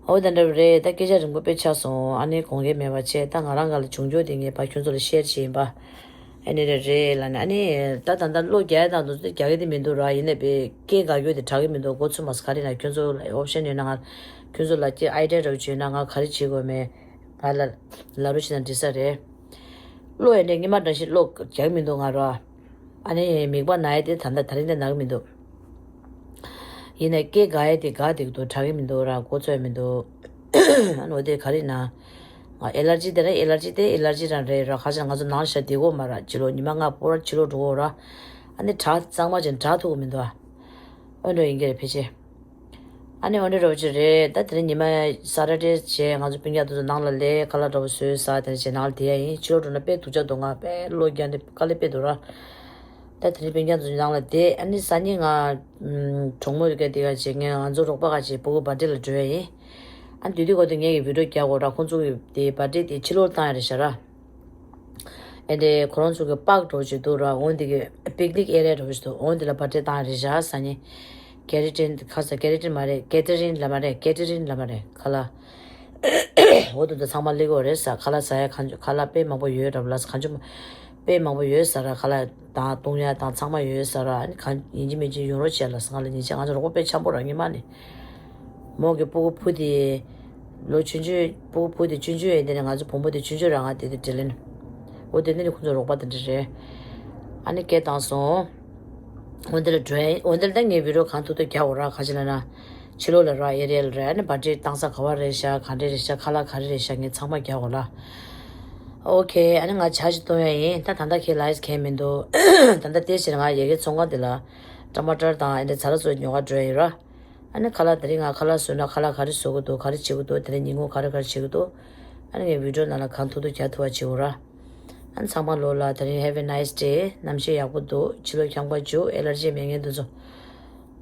འོ་དེ་འདྲ་རེད་ད་སྐད་ཆ་རིང་པོ་དཔེ་ཆགས་སོང་ཨ་ནི་དགོངས་འགལ་མེད་པ་བྱས་ད་ང་རང་ག་ལ་བྱུང་རྒྱུ་དེ་ངས་ཕ་ཁྱོད་ཚོ་ལ་ཤེར་བྱེད་ཡིན་པ། ཨ་ནི་རེད་རེད་ལ་ནི་ཨ་ནི་ད་ད་ལྟ་བློ་རྒྱག་ཡ་དང་དུ་ཚོད་རྒྱག་གི་དེ་མི་འདུག་ར་ཡིན་ནས་པའི་སྐད་དགའ་རྒྱུ་དེ་དྲག་གི་མི་འདུག་འགོ་ཚུགས་མ་སོང་ག་རེ་ན་ཁྱོད་ཚོ་ལ་ཨོབ་ཤན་ཡོད་ན་ང་ཁྱོད་ཚོ་ལ་སྐད་ཨའི་ཌི་ཡ་འདྲ་བོ་བྱོས་ན་ང་ག་རེ་བྱེད་དགོས་མེད་ང་ལ་ལ་རུ་ཤི་ན་འདྲི་ས་རེད། བློ་ཡ་འདྲེ་ཉི་མ་འདྲ་ཞིག་བློ་རྒྱག་གི་མི་འདུག་ང་ར། ཨ་ནི་མིག་པ་ན་ཡ་དེ་ད་ལྟ་ད་རིང་དེ་ན་གི་མི་འདུག་ཡིན་ནའི་སྐད་དགའ་ཡ་དེ་དགའ་དེ་འདུག་དྲག་གི་མི་འདུག་ར་འགོ་ཚོད་མི་འདུག་ཨ་ནི་འོ་དེ་ག་རེ་ན། ང་ཨེ་ལར་ཇི་དེ་ར་ཨེ་ལར་ཇི་དེ་ཨེ་ལར་ཇི་རང་རེད་ར་ཁ་ཤས་ང་ཚོ་ནང་ཤ་དེ་གོ་མ་ར་ཕྱི་ལོ་ཉི་མ་ལྔ་པོ་ར་ཕྱི་ལོ་འགྲོ་གོ་ར། ཨ་ནི་དྲག་གཙང་མ་ཅན་དྲག་ཐུབ་གི་མི་འདུག་ཨ། ཨོ་འགྲོ་ཡིན་གྱི་རེད་ཕལ་ཆེར། ཨ་ནི་འོ་འདྲ་འདྲ་བོ་ཅིག་རེད། ད་དེ་རིང་ཉི་མ་ས་ཊར་ཌེ་བྱས་ང་ཚོ་སྤུན་ཀྱག་དེ་ཚོ་ནང་ལ་སླེབས། ཁ་ལག་འདྲ་བོ་བཟོས་ཟ། དེ་ནས་བྱས་ནང་ལ་བསྡད་ཡ་ཡིན། ཕྱི་ལོགས་འགྲོ་ན་དཔེ་སྡུག་ཅག་འདུག་ང་དཔེ་བློ་རྒྱག་ནས་དཀའ་ལས་དཔེ་འདུག་ར། ད་དེ་རིང་སྤུན་ཀྱག་དེ་ཚོ་ནང་ལ་བསྡད། ཨ་ནི་སང་ཉིན་ང་གྲོགས་མོ་དེ་ག་དེ་ག་བྱས། ངས་ང་ཚོ་རོགས་པ་ག་བྱས་སྤུ་གུ་བར་ཐི་ཌེ་ལ་འགྲོ་ཡ་ཡིན། ཨ་ནི་དུས་དུས་ག་དུས་ངས་ཀྱི་བི་ཌི་ཡོ་རྒྱག་དགོས་ར། ཁོང་ཚོ་གི་དེ་བར་ཐི་ཌེ་དེ་ཕྱི་ལོགས་བཏང་ཡ་རེད་ཤག་ར། ཨེ་འདྲའི་ཁོ་རང་ཚོ་གི་པཱག་འདྲ་བོ་ཅིག་འདུག་ར། འོ་འདི་གི་པིག་ནིག་ཨེ་རི་ཡ་འདྲ་བོ་ཅིག་འདུག་འོ་འདི་ལ་བར་ཐི་ཌེ་བཏང་རེད་བཞག་སང་ཉིན། ཀེ་རི་ཊིན། ཁ་ས་ཀེ་རི་ཊིན་མ་རེད། ཀེ་ཏི་རིན་ལ་མ་རེད། ཀེ་ཏི་རིན་ལ་མ་རེད། ཁ་ལག་འོ་དེ་ཚོ་ཚང་མ་སླེབས་ཀྱི་ཡོད་རེད་ཟེར། ཁ་ལག་ཟ་ཡ་གང་ཁ་ལག་དཔེ་མང་པོ་ཡོད་ར། ལ་ས་གང་བྱུང་དཔེ་མང་པོ་ཡོད་ཟེར་ར། ཁ་ལག་དང་བཏུང་ཡ་དང་ཚང་མ་ཡོད་ཟེར་ར། ཨ་ནི་གང་ཡིན་གཅིག་མིན་གཅིག་ཡོང་རོགས་བྱས་ལ་ཟེར། ང་ལ་ཉེ་ཆར་ང་ཚོ་རོགས་པ་དཔེ་འཆམ་པོ་ར། ཉི་མ་ནས། མོ་གི་སྤུ་གུ་བུ་དེ་ལོ་ཆུང་ཆུང་། སྤུ་གུ་བུ་དེ་ཆུང་ཆུང་ཡིན། དེ་ནས་ང་ཚོ་བུ་མོ་དེ་ཆུང་ཆུང་རང་ང་དེ་དེ་དྲིན་ལན། འོ་དེ་ནི་ཁོང་ཚོ་རོགས་པ་དེ་འདྲ་རེད། ཨ་ནི་སྐད་བཏང་སོང་། འོ་འདི་ལ་འགྲོ་ཡ། འོ་འདི་ལ་ད་ངས་བི་ཌི་ཡོ་གང་ཐུབ་ཐུབ་རྒྱག་འོ་ར། ག་ཅི་ལ་ན་ཕྱི་ལོགས་ལ་ར་ཨེ་རི་ཡ་ལ་ར། ཨ་ནི་བར་ཐི་ཌེ་བཏང་ས་ག་བ་རེད་ཤག་ག་འདྲ་རེད་ཤག་ཁ་ལག་ག་རེ་རེད་ཤག་ངས་ཚང་མ་རྒྱག་འོ་ལ། ཨོ་ཁེ། ཨ་ནི་ང་ཇ་ཞིག་བཏུང་ཡ་ཡིན། ད་ད་ལྟ་ཁྱེད་ལ་ཡིས་ཁྱད་མི་འདུག་ད་ལྟ་དེ་ཕྱིར་ང་ཡ་གི་ཚོང་ཁང་དེ་ལ་ཊ་མ་ཊར་དང་ཨེ་འདྲ་ཚ་ལ་སོགས་ཉོ་ག་འགྲོ་ཡ་ཡིན་ར། ཨ་ནི་ཁ་ལག་དེ་རིང་ང་ཁ་ལག་བཟོས་ན་ཁ་ལག་ག་རེ་བཟོ་གི་འདུག་ག་རེ་བྱེད་གི་འདུག་དེ་རིང་ཉིན་གུང་ག་རེ་ག་རེ་བྱེད་གི་འདུག་ཨ་ནི་ངས་བི་ཌི་ཡོ་ནང་ལ་གང་ཐུབ་ཐུབ་རྒྱག་ཐུབ་པ་བྱེད་འོ་ར། ཨ་ནི་ཚང་མ་ལོ་ལ་དེ་རིང་have a nice day། གནམ་གཤིས་ཡག་པོ་འདུག་ཕྱི་ལོགས་འཁྱམ་ག་བཅུག་ཨེ་ལར་ཇི་མེད་མཁན་དེ་ཚོ།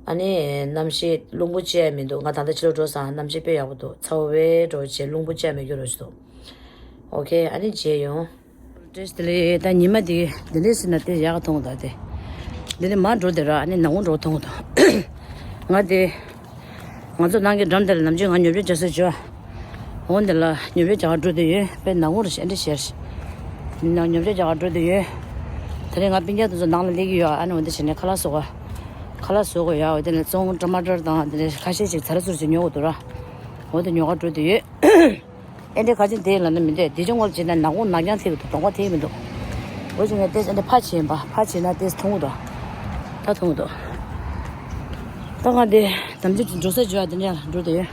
ཨ་ནི་གནམ་གཤིས་རླུང་བུ་ཅི་ཡང་མི་འདུག་ང་ད་ལྟ་ཕྱི་ལོགས་འགྲོ་སང་གནམ་གཤིས་དཔེ་ཡག་པོ་འདུག་ཚ་བོ་བའི་འགྲོ་བྱས་རླུང་བུ་ཅི་ཡང་མི་རྒྱུ་རོ་ཞིག་འདུག་ཨོ་ཁེ། ཨ་ནི་མཇལ་ཡོང་། ཏེས་དེ་ལས་ད་ཉི་མ་དེ་འདི་འདྲས་ཟེར་ན་དེ་ཡག་ག་མཐོང་གི་འདུག་དེ་འདི་ནས་མར་འགྲོ་དེ་ར། ཨ་ནི་ནག་པོ་འགྲོ་མཐོང་གི་འདུག་ང་དེ་ང་ཚོ་ནང་གི་འགྲམ་དེ་ལ་ནམ་རྒྱུན་ང་ཉོ་སྤྱོད་རྒྱག་ས་བྱོས། འོ་འདི་ལ་ཉོ་སྤྱོད་རྒྱག་ག་འགྲོ་དེ་ཡོད། དཔེ་ནག་པོ་རེད། ཤ་འདྲ་ཤར་ཤ་ནང་ཉོ་སྤྱོད་རྒྱག་ག་འགྲོ་དེ་ཡོད། དེ་རིང་ང་སྤུན་ཀྱག་དེ་ཚོ་ནང་ལ་སླེབས་ཀྱི་ཡོད། ཨ་ནི་འོ་འདི་བྱས་ནས་ཁ་ལག་བཟོ་ག་ཁ་ལག་བཟོ་དགོས་ཡ། འོ་དེ་ནས་བཙོང་ཊ་མ་ཊར་དང་དེ་འདྲས་ཁ་ཤས་ཅིག་ཚ་ལ་ཚུར་ཅིག་ཉོ་དགོས་འདུག་ར། འོ་དེ་ཉོ་ག་འགྲོ་དེ་ཡོད། ཨེ་འདྲའི་ཁ་ཆེམས་དེ་ལ་ནི་མི་འདོད། དེ་ཅུང་ངོ་བྱས་ན་ནག་པོ་ནག་རྐྱང་ཐེབས་ཀྱི་འདུག་གདོང་པ་ཐེབས་མི་འདུག་འོ་ཅིག་ངས་ཏེས་ཨེ་འདྲ་ཕར་ཕྱིན་པ། ཕར་ཕྱིན་ན་ཏེས་མཐོང་གི་འདུག་ད་མཐོང་གི་འདུག་ད་ང་འདི་དམ་ཆུ་འགྲོ་ས་བརྗོད་ཨ་དེ་འདྲ་ལ་འགྲོ་དེ་ཡོད།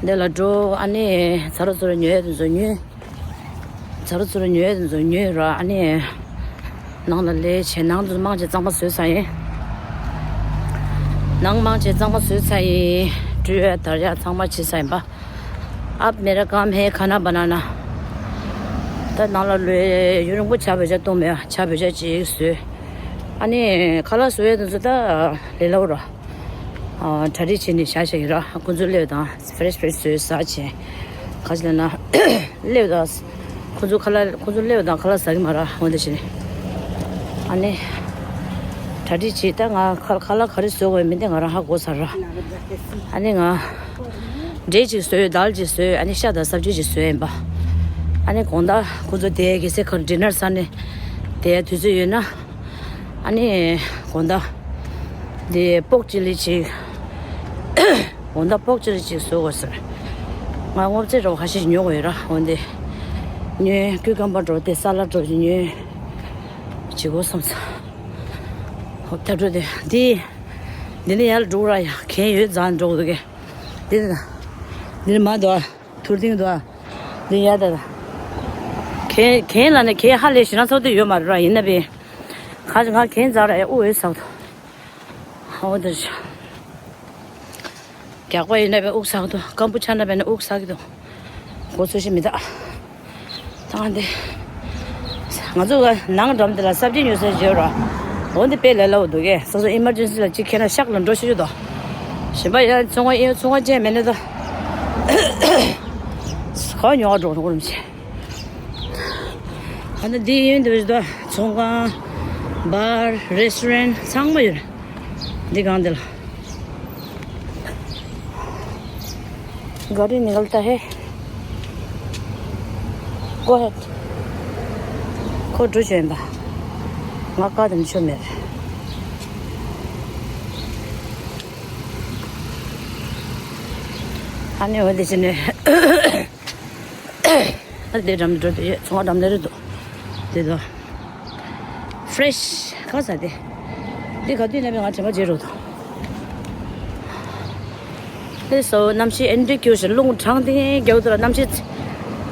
འདི་ལ་འགྲོ། ཨ་ནི་ཚ་རོ་ཚུར་ཉོ་ཡ་དེ་ཚོ་ཉོས། ཚ་རོ་ཚུར་ཉོ་ཡ་དེ་ཚོ་ཉོས་ར། ཨ་ནི་ནང་ལ་སླེབས་བྱས་ནང་དུ་མང་ཆེ་གཙང་མ་བཟོས་ཚར་ཡིན། ནང་མང་ཆེ་གཙང་མ་བཟོས་ཚར་ཡིན། བཀྲུ་ཡ་དར་ཡ་ཚང་མ་བྱས་ཚར་ཡིན་པ། अब मेरा काम है खाना बनाना། ད་ནང་ལ་ལོས་ཡུན་རིང་པོ་ཇ་བོད་ཇ་བཏུང་མེད། ཇ་བོད་ཇ་ཅིག་བཟོས། ཨ་ནི་ཁ་ལག་བཟོ་ཡས་དེ་ཚོ་ད་ལས་སླ་པོ་ར། ཨ་གྲ་སྒྲིག་བྱས་ནས་བཞག་བཞག་ཡིན་ར། ཁོང་ཚོ་སླེབས་དང་ཕེ་རེཤ་ཕེ་རེཤ་བཟོས་ཟ་བྱས། ག་ཅི་ལབ་ན་སླེབས་དང་། ཁོང་ཚོ་ཁ་ལག་ཁོང་ཚོ་སླེབས་དང་ཁ་ལག་ཟ་གི་མ་ར། འོ་འདི་བྱས་ནས་ཨ་ནི་གྲ་སྒྲིག་བྱས། ད་ང་ཁ་ཁ་ལག་ག་རེ་བཟོ་དགོས་མིན་དེ་ང་རང་ཧ་གོ་ཚར་ར། ཨ་ནི་ང་འབྲས་ཅིག་བཟོས། དལ་ཅིག་བཟོས། ཨ་ནི་ཤ་དང་སབ་ཇི་ཅིག་བཟོས་ཡིན་པ། ཨ་ནི་དགོང་དག་ཁོ་ཚོ་དེ་གེ་སའི་ཁར་ཌི་ནར་ཟ་ནས་དེ་དུས་ཚོད་ཡོད་ན། ཨ་ནི་དགོང་དག་དེ་པོག་ཅི་ལི་ཅིག་དགོང་དག་པོག་ཅི་ལི་ཅིག་བཟོ་དགོས་ཟེར། ང་སྔོ་ཚལ་འདྲ་བོ་ཁ་ཤས་ཉོ་དགོས་ཡོད་ར། འོན་ཏེ་ཉོས། སྐུད་སྐམ་པ་འདྲ་བོ་དེ་ས་ལ་འདྲ་བོ་ཅིག་ཉོས། བྱེད་དགོས་བསམ་སོང་། ཧོབ་ཐལ་འགྲོ་དེ་འདི། འདི་ནས་ཡར་འགྲོ་ར་ཡ། གན་ཡོད་རྫ་འགྲོ་གི་འདུག་གས། འདི་ནས་འདི་ནས་མར་འདུག་ཨ། ཐུར་ཐིང་འདུག་ཨ། འདི་ཡར་ད་ད། གན་གན་ལ་ནས་གན་ཧ་ལས་ཞེ་དྲག་ཚོར་དུ་ཡོད་མ་རེད་ར། ཡིན་ན་བས་ཁ་ཅིག་ང་གན་འཛག་ར་ཡ། དབུགས་འོད་ཟག་འདུག་ཨ། འོ་འདིར་རྒྱགས་པ་ཡིན་ན་བས་དབུགས་ཟག་འདུག་སྐམ་པོ་ཆགས་ན་བས་ན་དབུགས་ཟག་གི་འདུག་མགོ་ཚོས་ཤེས་མི་ད། ད་ང་འདི། ང་ཚོ་ག་ནང་འགྲམ་དེ་ལ་སབ་ཇི་ཉོ་ས་ཡོད་ར། འོ་འདི་དཔེ་ལས་སླ་པོ་འདུག་གས། སོ་སོ་ཨི་མར་ཇེན་སི་ལ་གཅིག་ཁེལ་ན་ཤག་ལ་འགྲོ་ཤེས་ཀྱི་འདུག་གཞན་པ་ཡང་ཚོང་ཁང་ཨེ་ཚོང་ཁང་ཅན་མེད་ན་ད། ག་ཉོ་བ་འགྲོ་འགྲོ་རུམ་ཆེ། ཨ་ནི་འདི་ཡིན་འདུག་ད། ཚོང་ཁང་། བར། རེ་སི་ཊོ་རན་ཚང་མ་ཡོད་ར། འདི་སྒང་འདི་ལ། गाड़ी निकलता है। Go ahead. ཁོ་འགྲོ་བྱོན་པ། ང་བཀག་དམ་ཆོ་མེད། ཨ་ནི་འོ་འདི་ཕྱི་ནས། ཨ་དེ་འགྲམ་འགྲོ་དེ་ཡོད། ཚོང་འགྲམ་ལས་རེད་འདུག་དེ་དོ། ཕེ་རེ་ཤི་ག་ས་དེ། དེ་ག་དུས་ན་བས་ང་དྲན་པ་བརྗེད་འགྲོ་དོ། དེ་སོ་གནམ་གཤིས་ཨེ་འདྲ་སྐྱོ་ཞིང་རླུང་གྲང་དེ་རྒྱག་དུས་ལ། གནམ་གཤིས་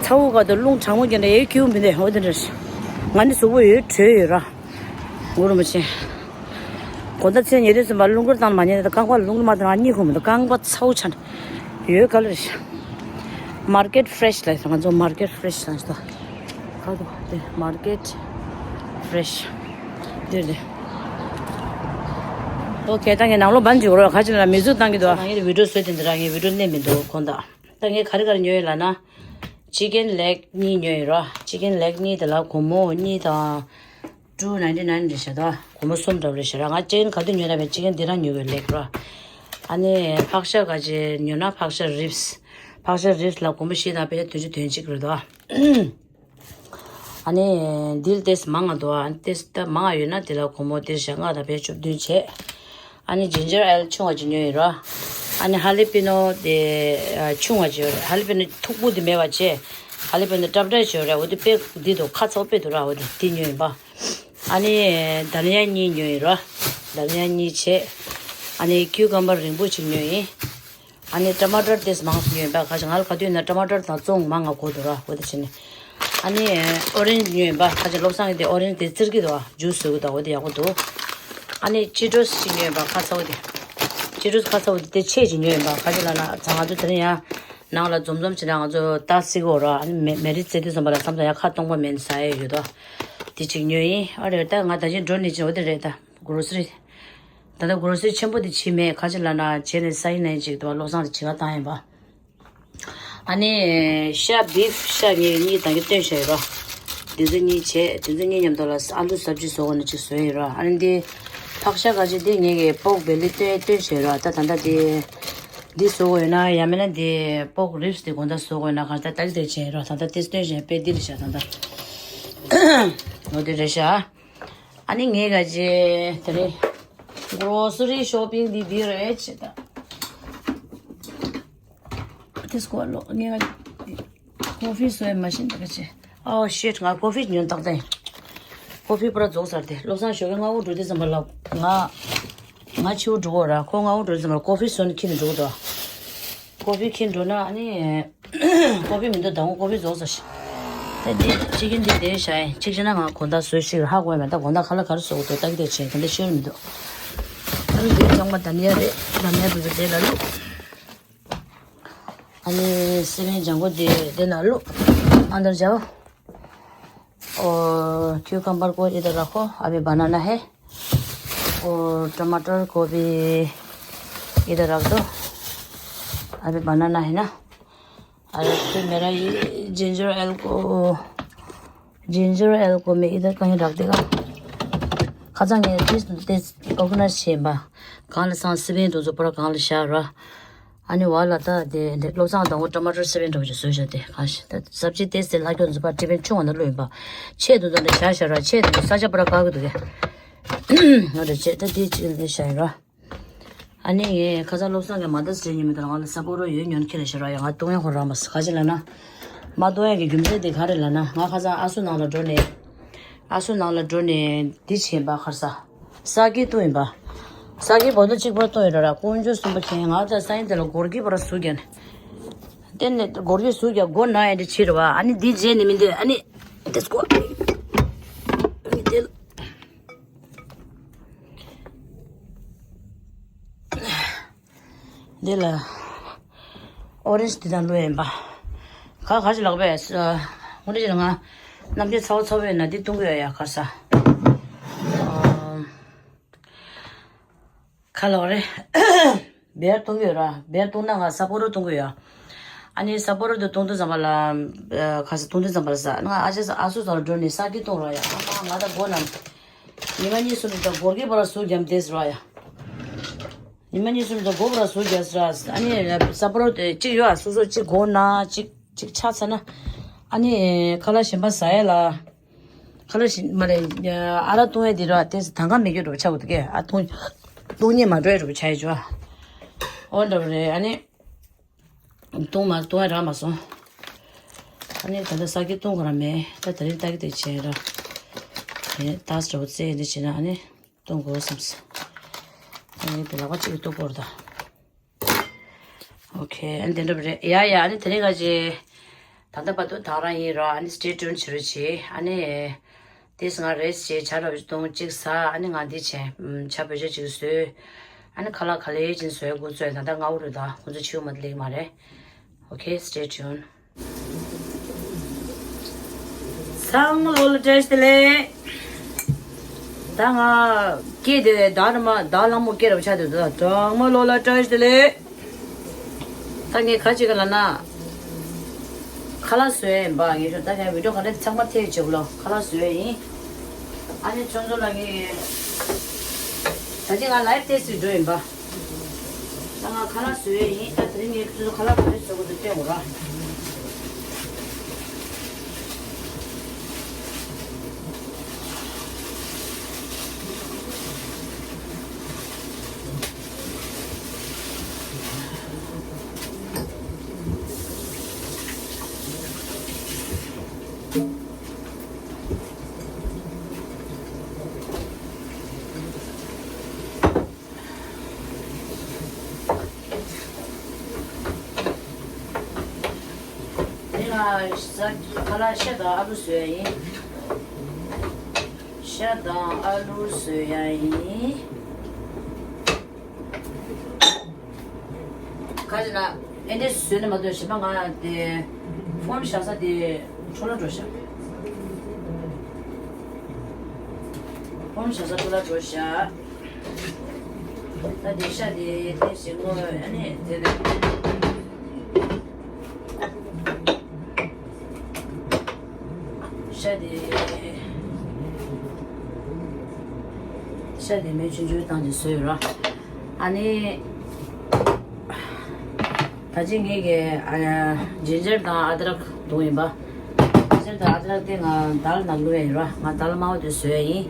ཚ་བོ་ག་དུས་རླུང་གྲང་མོ་རྒྱག་ན་ཡའི་སྐྱིད་པོ་མི་འདུག་འོ་དེ་འདྲ་ཞིག་ང་ནི་གཟུགས་པོ་ཡོད་དྲོད་ཡོད་ར། མགོ་རུ་མ་ཕྱིན། གོ་ད་ཚེ་ཉེ་དུས་ཙམ་པ་རླུང་སྐོར་བཏང་མ་ཉེ་ད་རྐང་པ་རླུང་མ་བཏང་ང་གཉིད་ཁུག་མི་འདུག་རྐང་པ་ཚ་བོ་ཆགས་ཡོད་ག་ལེར། མར་ཀེཊ་ཕི་རེ་ཤི་ལ་ང་ཚོ་མར་ཀེཊ་ཕི་རེ་ཤི་ལ་ཤི་ད། ཁ་དོ་དེ་མར་ཀེཊ་ཕི་རེ་ཤི་འདིར་དེ། ཨོ་ཁེ་ད་ངས་ནང་ལོགས་བན་འཇུག་རོགས་ཁ་ཅིག་ལ་མི་གཟུགས་བཏང་གི་འདུག་ང་ངས་བི་ཌིའོ་བཟོས་དེ་འདི་ར་ངས་བི་ཌིའོ་གནས་མི་འདུག་གོ་ད། ད་ངས་ག་རེ་ག་རེ་ཉོས་ཡོད་ལབ་ན། ཅི་ཀན་ལེག་གཉིས་ཉོས་ཡོད་ར། ཅི་ཀན་ལེག་གཉིས་དེ་ལ་སྒོར་མོ་གཉིས་དང་two ninety nine རེད་ཤག་ད་སྒོར་མོ་གསུམ་འདྲ་བོ་རེད་ཤག་ར། ང་ཅི་ཀན་ག་དུས་ཉོས་ན་བས་ཅི་ཀན་འདི་རང་ཉོས་ཡོད་ལེག་ར། ཨ་ནི་ཕག་ཤ་ག་ཅི་ཉོས་ན་ཕག་ཤ་རིབ་སི། ཕག་ཤ་རིབ་སི་ལ་སྒོར་མོ་བཞི་དང་པད་བདུན་ཅུ་དོན་གཅིག་རེད་ད། ཨ་ནི་འདི་ལ་ཏེས་མང་ང་འདུག་ཨ་ནི་ཏེས་ད་མང་ང་ཡོད་ན་དེ་ལ་སྒོར་མོ་ཏེས་ཞག་ལྔ་དང་བས་བཅུ་བདུན་བྱས། ཨ་ནི་ཇིན་ཇར་ཨེལ་ཆུང་བ་ཅིག་ཉོས་ཡོད་ར། ཨ་ནི་ཧ་ལི་པི་ནོ་དེ་ཆུང་བ་ཅིག་ཡོད་རེད། ཧ་ལི་པི་ནོ་མཐུག་པོ་དེ་མེད་པ་བྱས། ཧ་ལི་པི་ནོ་ཏྲབ་ཏྲ་ཅིག་ཡོད་རེད། འོ་དེ་དཔེ་འདི་འདུག་ཁ་ཚ་པོ་དཔེ་འདུག་ར། འོ་དེ་དེ་ཉོས་ཡིན་པ། ཨ་ནི་དཱ་ལི་ཡ་གཉིས་ཉོས་ཡོད་ར། དཱ་ལི་ཡ་གཉིས་བྱས། ཨ་ནི་ཁྱུ་ཀམ་བར་རིང་པོ་ཅིག་ཉོས་ཡིན། ཨ་ནི་ཊ་མ་ཊར་ཏེས་མང་སུ་ཉོས་པ་ཁ་ཤས་ང་ལ་ག་དུས་ན་ཊ་མ་ཊར་དང་བཙོང་མང་ང་གོ་འདུག་ར། འོ་དེ་བྱས་ནས་ཨ་ནི་ཨོ་རེན་ཇི་ཉོས་པ་ཁ་ཤས་བློ་བཟང་གི་དེ་ཨོ་རེན་ཇི་དེ་བཙིར་གི་འདུག་ཨ། ཇུས་བཟོ་གི་འདུག་འོ་དེ་ཡག་པོ་འདུག་ཨ་ནི་ཅི་ཊོས་ཅིག་ཉོས་པ་ཁ་ཚ་བོ་དེ། ཅི་ཊོས་ཁ་ཚ་བོ་དེ་དེ་ཆེ་ཅིག་ཉོས་པ་ཁ་ཤས་ལ་ན་ཚ་ང་ཚོ་དེ་རིང་ཡང་ནང་ལ་འཛོམས་འཛོམས་བྱས་ན་ང་ཚོ་ཏ་སི་གོ་ར། ཨ་ནི་མེ་མེ་རི་ཙེ་དུས་ཙམ་པ་ལ་བསམ་ཚ་ཡ་ཁ་སྟོང་པ་མེད་ཟ་ཡ་ཡོད་དོ། དེ་ཅིག་ཉོས་ཡིན། ཨ་རེད་ད་ང་ད་ཅི་འགྲོ་ནི་ཅི་འོ་དེ་རེད་ད། གོ་རོ་སི་རི། ད་ལྟ་གོ་རོ་སི་རི་ཆེན་པོ་དེ་བྱས་མེད་ཁ་ཅིག་ལབ་ན་བྱས་ནས་ས་ཡིན་ནའི་ཅིག་ཏུ་བློ་བཟང་དེ་བྱེད་ག་བཏང་ཡིན་པ། ཨ་ནི་ཤ་བིབ་ཤ་ངས་གཉིས་དང་གི་སྟོན་བྱས་ཡོད་ར། དེ་ཚོ་གཉིས་བྱས་དེ་ཚོ་གཉིས་མཉམ་དུ་ལ་ཨ་ལུ་སབ་ཇི་བཟོ་དགོས་ན་ཅིག་བཟོས་ཡོད་ར། ཨ་ནི་འདི་ཕག་ཤ་ག་ཅིག་འདི་ངས་གི་པོག་བེ་ལི་སྟོན་སྟོན་བྱས་ཡོད་ར། ད་ད་ལྟ་དེ་འདི་བཟོ་དགོས་ཡོད་ན་ཡང་མིན་ན་འདི་པོག་རིབ་སི་དེ་དགོང་དག་བཟོ་དགོས་ཡོད་ན་གང་ལྟར་ཏག་ཏག་བྱས་ཡོད་ར། ད་ལྟ་དེ་སྟོན་བྱས་པས་འདི་རེད་ཤག་ད་ལྟ་འོ་དེ་རེད་ཤག་ཨ་ནི་ངས་ག་ཅི་དེ་རིང་གོ་རོ་སི་རི་ཤོ་པིང་འདི་འདི་རེད་ཅེས་ད། དེ་སྐོར་ལོ་ངས་ག་ཀོ་ཧྥི་བཟོས་མ་ཤེས་འདུག་ག་ཅེ། ཨོ་ཤིཊ། ང་ཀོ་ཧྥི་ཉོས་ཏག་ཏག་ཡིན། ཀོ་ཧྥི་པུ་ར་རྫོགས་ཚར་ཏེ་བློ་བཟང་ཞོགས་ཀས་སྔ་པོ་འགྲོ་དུས་ཙམ་པ་ལ་ང་ང་ཕྱི་པོ་འགྲོ་གོ་ར། ཁོ་སྔ་པོ་འགྲོ་དུས་ཙམ་པ་ལ་ཀོ་ཧྥི་བཟོས་ནས་ཁྱེར་ནས་འགྲོ་གི་འདུག་ཀོ་ཧྥི་ཁྱེར་འགྲོ་ན་ཨ་ནི། ཀོ་ཧྥི་མི་འདུག་ད་ངོ་ཀོ་ཧྥི་རྫོགས་ཚར་ཤག་ད་འདི་གཅིག་གིན་འདི་བསྡད་བཞག་ཡིན། གཅིག་བྱས་ན་ང་དགོང་དག་བཟོས་ཤིག་ཧ་གོ་ཡ་མེད། ད་དགོང་དག་ཁ་ལག་ག་རེ་བཟོ་དགོས་འདུག་ལྟ་གི་བསྡད་བྱས་ད་འདི་ཤེས་རྒྱུ་མི་འདུག་ཨ་ནི་འདི་ཚང་མ་དམ་ཡ་རེད། དམ་ཡ་དེ་ཚོ་དེ་ལ་བླུགས། ཨ་ནི་སི་པན་ལྗང་ཁུ་དེ་དེ་ན་བླུགས། ཨ་འདར་བྱའོ། और क्यूकम्बर को इधर रखो, अभी बनाना है। और टमाटर को भी इधर रख दो, अभी बनाना है ना। और फिर मेरा ये जिंजर एल को, जिंजर एल को मैं इधर कहीं रख देगा। ཁ་སང་ངས་ཏིས་ཏིས་ཨོར་ག་ནའི་ཛི་བྱས་པ། གང་ལ་སང་སི་པན་དེ་ཚོ་པར་གང་ལ་བཞག་ར། ཨ་ནི་བ་ལ་ད་དེ་འདི་བློ་བཟང་དང་པོ་ཊ་མ་ཊར་སི་པན་འདྲ་པོ་ཅིག་བཟོས་བཞག་དེ་གང་ཞིག་ད་སབ་ཇི་ཏིས་དེ་ལྷག་རྒྱུ་འཛུགས་པ་ཊི་པན་ཆུང་བ་ན་བླུགས་ཡིན་པ། ཆས་དེ་ཚོ་འདི་བཞག་བཞག་ར། ཆས་དེ་ཚོ་ས་ཆ་པར་བཀག་གི་འདུག་གས། ང་རེ་ཆས་ད་དེ་ཅིག་འདི་བཞག་ཡིན་ར། ཨ་ནི་ངས་ཁ་སང་བློ་བཟང་གིས་མ་ད་སི་ཉི་མ་དང་ང་ལ་ས་པོ་རོ་ཡོད་ཉོན་ཁྱེར་ལ་ཤར་བ་ཡ་ང་གཏོང་ཡ་ཁོ་རང་མ་ས་ག་ཅི་ལ་ན། མ་གཏོང་ཡ་གི་རྒྱུ་མཚན་དེ་ག་རེ་ལ་ན། ང་ཁ་སང་ཨ་སུ་ནང་ལ་འགྲོ་ནས། ཨ་སུ་ནང་ལ་འགྲོ་ནས་འདི་བྱས་པ་ཁར་ས། ས་ཀི་བཏུང་ཡིན་པ། ས་ཀི་བོ་ཏོ་གཅིག་པར་བཏུང་ཡོད་ར་ར་ཀོང་ཇོ་གསུམ་པ་ཁྱེད་ང་ད་ས་ཡིན་དེ་ལ་སྒོར་གི་པར་སུ་རྒྱན། དེ་ནས་སྒོར་གི་སུ་རྒྱ་སྒོ་ན་ཡ་འདི་ཕྱིར་བ་ཨ་ནི་འདི་རྗེས་ནི་མི་འདི་ཨ་ནི། དེ་སྐོར། ཨ་ནི་དེ། འདི་ལ་ཨོ་རེན་ཇི་འདི་དང་བླུགས་ཡིན་པ། ག་ག་ཅི་ལག་པས། ཨོ་རེན་ཇི་ལ་ང་རྣམ་འགྱུར་ཚ་བོ་ཚ་བོ་ཡོད་ན་འདི་བཏུང་གི་ཡོད་ཡ་ག་ས། ག་ལག་རེད། བེར་བཏུང་གི་ཡོད་ར། བེར་བཏུང་ན་ང་ས་པོ་རོ་བཏུང་གི་ཡོད། ཨ་ནི་ས་པོ་རོ་དུ་བཏུང་དུས་ཙམ་པ་ལ། ག་ས་བཏུང་དུས་ཙམ་པ་ལ་ས་ང་ཨ་ཅེ་ས་ཨ་སུ་ཚང་ལ་འགྲོ་ནས་ས་ཀི་བཏུང་ར་ཡ་ཨ་མ་ང་ད་སྒོ་ནམ། ཉི་མ་གཉིས་གསུམ་དུ་སྒོར་གྱི་བར་སུ་རྒྱམ་དེ་ཟེར་བ་ཡ། ཉི་མ་གཉིས་གསུམ་དུ་སྒོ་བར་སུ་རྒྱ་ཟེར་བ། ཨ་ནི་ས་པོ་རོ་དེ་གཅིག་ཡོད་ཨ་སོ་སོ་གཅིག་སྒོ་ན་གཅིག་གཅིག་ཆགས་ཚར་ན། ཨ་ནི་ཁ་ལག་གཞན་པ་ཟ་ཡ་ལ། ཁ་ལག་གཞན་མ་རེད། ཨ་རག་བཏུང་ཡ་དེ་ར་དེ་ཟེར་དང་ག་མི་སྐྱོ་འགྲོ་ཆགས་འདུག་གས། ཨ་བཏུང་བཏུང་ཉེས་མ་འགྲོ་ཡ་འགྲོ་ཆགས་ཡ་ཅོ། འོ་འདྲ་བ་རེད་ཨ་ནི། བཏུང་མ་བཏུང་ཡ་རག་མ་སོང་། ཨ་ནི་ད་ལྟ་ས་ཀི་བཏུང་ག་ར་མེད་ད་དེ་རིང་ལྟ་གི་དེ་བྱས་ར། དེ་ནས་ཏཱས་འདྲ་བོ་རྩེ་འདི་བྱས་ན་ཨ་ནི་བཏུང་དགོས་བསམས། ཨ་ནི་དེ་ལག་པ་གཅིག་གིས་བཏུང་དགོས་རེད་ད། ཨོ་ཁེ་ཨ་ནི་དེ་འདྲ་བ་རེད་ཡ་ཡ། ཨ་ནི་དེ་རིང་ག་ཅི། ད་ལྟ་བར་དུ་དང་རང་ཡིན་ར། ཨ་ནི་stay tuned བྱེད་རོགས་བྱེད་ཨ་ནི། དེས་ང་རེས་བྱས་ཇ་རོབ་བཏུང་གཅིག་ཟ། ཨ་ནི་ང་འདི་བྱས་ཇ་བོད་ཇ་གཅིག་བཟོས། ཨ་ནི་ཁ་ལག་ག་ལེ་ཅིག་བཟོས་འགོ་བཙུགས། ད་ལྟ་སྔ་པོ་རེད། ད་ཁོང་ཚོ་ཕྱི་པོ་མ་དེ་ལེགས་མ་རེད། Okay, stay tuned. ཚང་མ་ལོ་ལ་བཀྲ་ཤིས་བདེ་ལེགས། ད་ང་སྐད་དེ་ད་ནི་མ་ད་ལྷ་མོ་སྐད་རབ་ཆགས་འདུག་ད་ཚང་མ་ལོ་ལ་བཀྲ་ཤིས་བདེ་ལེགས། ད་ངས་ག་ཅིག་ག་ལ་ན། ཁ་ལག་བཟོས་ཡིན་པ། ངས་ད་ངས་བི་ཌིའོ་ག་རེ་ཚང་མ་ཐེག་བྱེད་ལོ། ཁ་ལག་བཟོས་ཡིན། ཨ་ནི་ཁྱོད་ཚོ་ལ་ངས་ད་ཅི་ང་ལའེབ་ཏེ་སི་འགྲོ་ཡིན་པ། ད་ང་ཁ་ལག་བཟོས་ཡིན། ད་དེ་རིང་ངས་ཁྱོད་ཚོ་ཁ་ལག་ག་རེ་བཟོ་དགོས་འདུག་སྟོན་དགོས་ར། དེ་ལ་ཟ་ཁ་ལག་ཤ་དང་ཨ་ལུ་བཟོས་ཡིན། ཤ་དང་ཨ་ལུ་བཟོས་ཡ་ཡིན། ག་ཅི་ན་ཨེ་འདྲས་བཟོས་ནས་མ་གཏོགས་གཞན་པ་ང་དེ་ཕོན་བཞག་ས་དེ་འཕྲོ་བརླག་འགྲོ་ཤག་ཕོན་བཞག་ས་འཕྲོ་བརླག་འགྲོ་ཤག་ད་དེ་ཤ་དེ་དེ་བཞིན་ངོ་ཨ་ནི་དེ་ནས་ཤ་དེ་ཤ་དེ་མེ་ཆུང་ཆུང་བཏང་ཅིག་བཟོས་ཡོད་ར། ཨ་ནི་ད་ཅི་ངེད་ཀྱི་ཨ་ཇིན་ཇར་དང་ཨ་དྲག་བཏུང་ཡིན་པ། ཇིན་ཇར་དང་ཨ་དྲག་དེ་ང་དལ་ནང་བླུགས་ཡ་ཡིན་ར། ང་དལ་དམར་པོ་དེ་བཟོས་ཡ་ཡིན།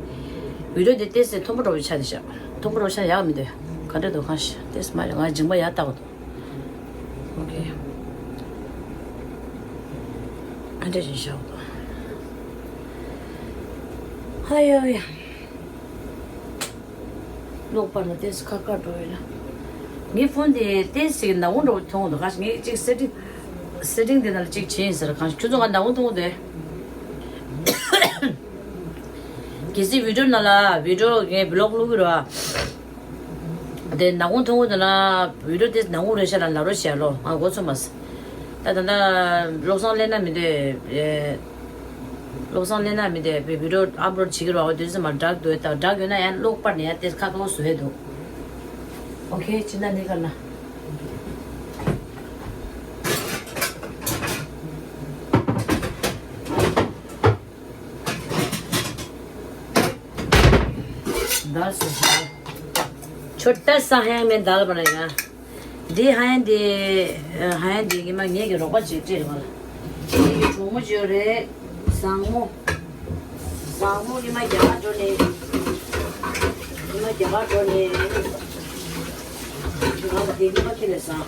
བི་ཌིའོ་དེ་ཏོག་ཙམ་མཐོན་པོ་འགྲོ་བའི་ཆ་དེ་ཤག་མཐོན་པོ་འགྲོ་ཆ་ཡག་མི་འདུག་ག་འདྲ་འདུག་གང་ཤེས། ཏོག་ཙམ་མ་རེད། ང་མཇིང་པ་ཡར་བཏགས་པ་འདུག Okay. ཨ་འདྲ་ཞིག་བཞག་དང་། ཧ་ཡོ་ཡ། གློག་པར་ལ་ཏོག་ཙམ་ཁ་ཁ་འགྲོ་ཡོད་ན། ངའི་ཕོན་དེ་ཏོག་ཙམ་ནག་པོ་འགྲོ་མཐོང་འདུག་ག་ངས་གཅིག་སེ་ཊིང་སེ་ཊིང་དེ་ནང་ལ་གཅིག་བྱས་ཡིན་ཟེར། གང་ཁྱོད་ཚོ་ང་ནག་པོ་མཐོང་འདུག་གལ་སྲིད་བི་ཌིའོ་ནང་ལ་བི་ཌིའོ་ངས་བི་ལོག་བླུག་གི་རེད་བ། དེ་ནག་པོ་མཐོང་གི་འདུག་ན་བི་ཌིའོ་དེ་ནག་པོ་རེད་ཤག་ལ་ལབ་རོགས་བྱས་ལོ། ང་མགོ་ཚོས་མ་སོང་། ད་ད་ལྟ་བློ་བཟང་ལེན་ན་མི་འདོད། ཨེ། བློ་བཟང་ལེན་ན་མི་འདོད་པའི་བི་ཌིའོ་ཨབ་ལོཌ་བྱེད་ཀྱི་རོགས་དུས་ཙམ་མ་དྲག་འདུག་ད་དྲག་ཡོད་ན་ཡང་གློག་པར་ནས་ཡང་དེ་ཁ་ཁ་བོ་བཟོ་ཡས་འདུག Okay, ཕྱི་ན་ནི་ག་ན། दाल से है। छोटा सा है, मैं दाल बनाएगा। འདི་ཧ་ཡང་འདི་ཧ་ཡང་འདི་ཉི་མ་ངེད་ཀྱི་རོགས་པ་ཅིག་སྤྲད་རེད་པ། ངེད་ཀྱི་གྲོགས་མོ་ཅིག་ཡོད་རེད། བཟང་མོ། བཟང་མོ་ཉི་མ་རྒྱ་གར་འགྲོ་ནས། ཉི་མ་རྒྱ་གར་འགྲོ་ནས། ང་ལ་དེ་ཉི་མ་ཁྱེར་ནས་བཟང་།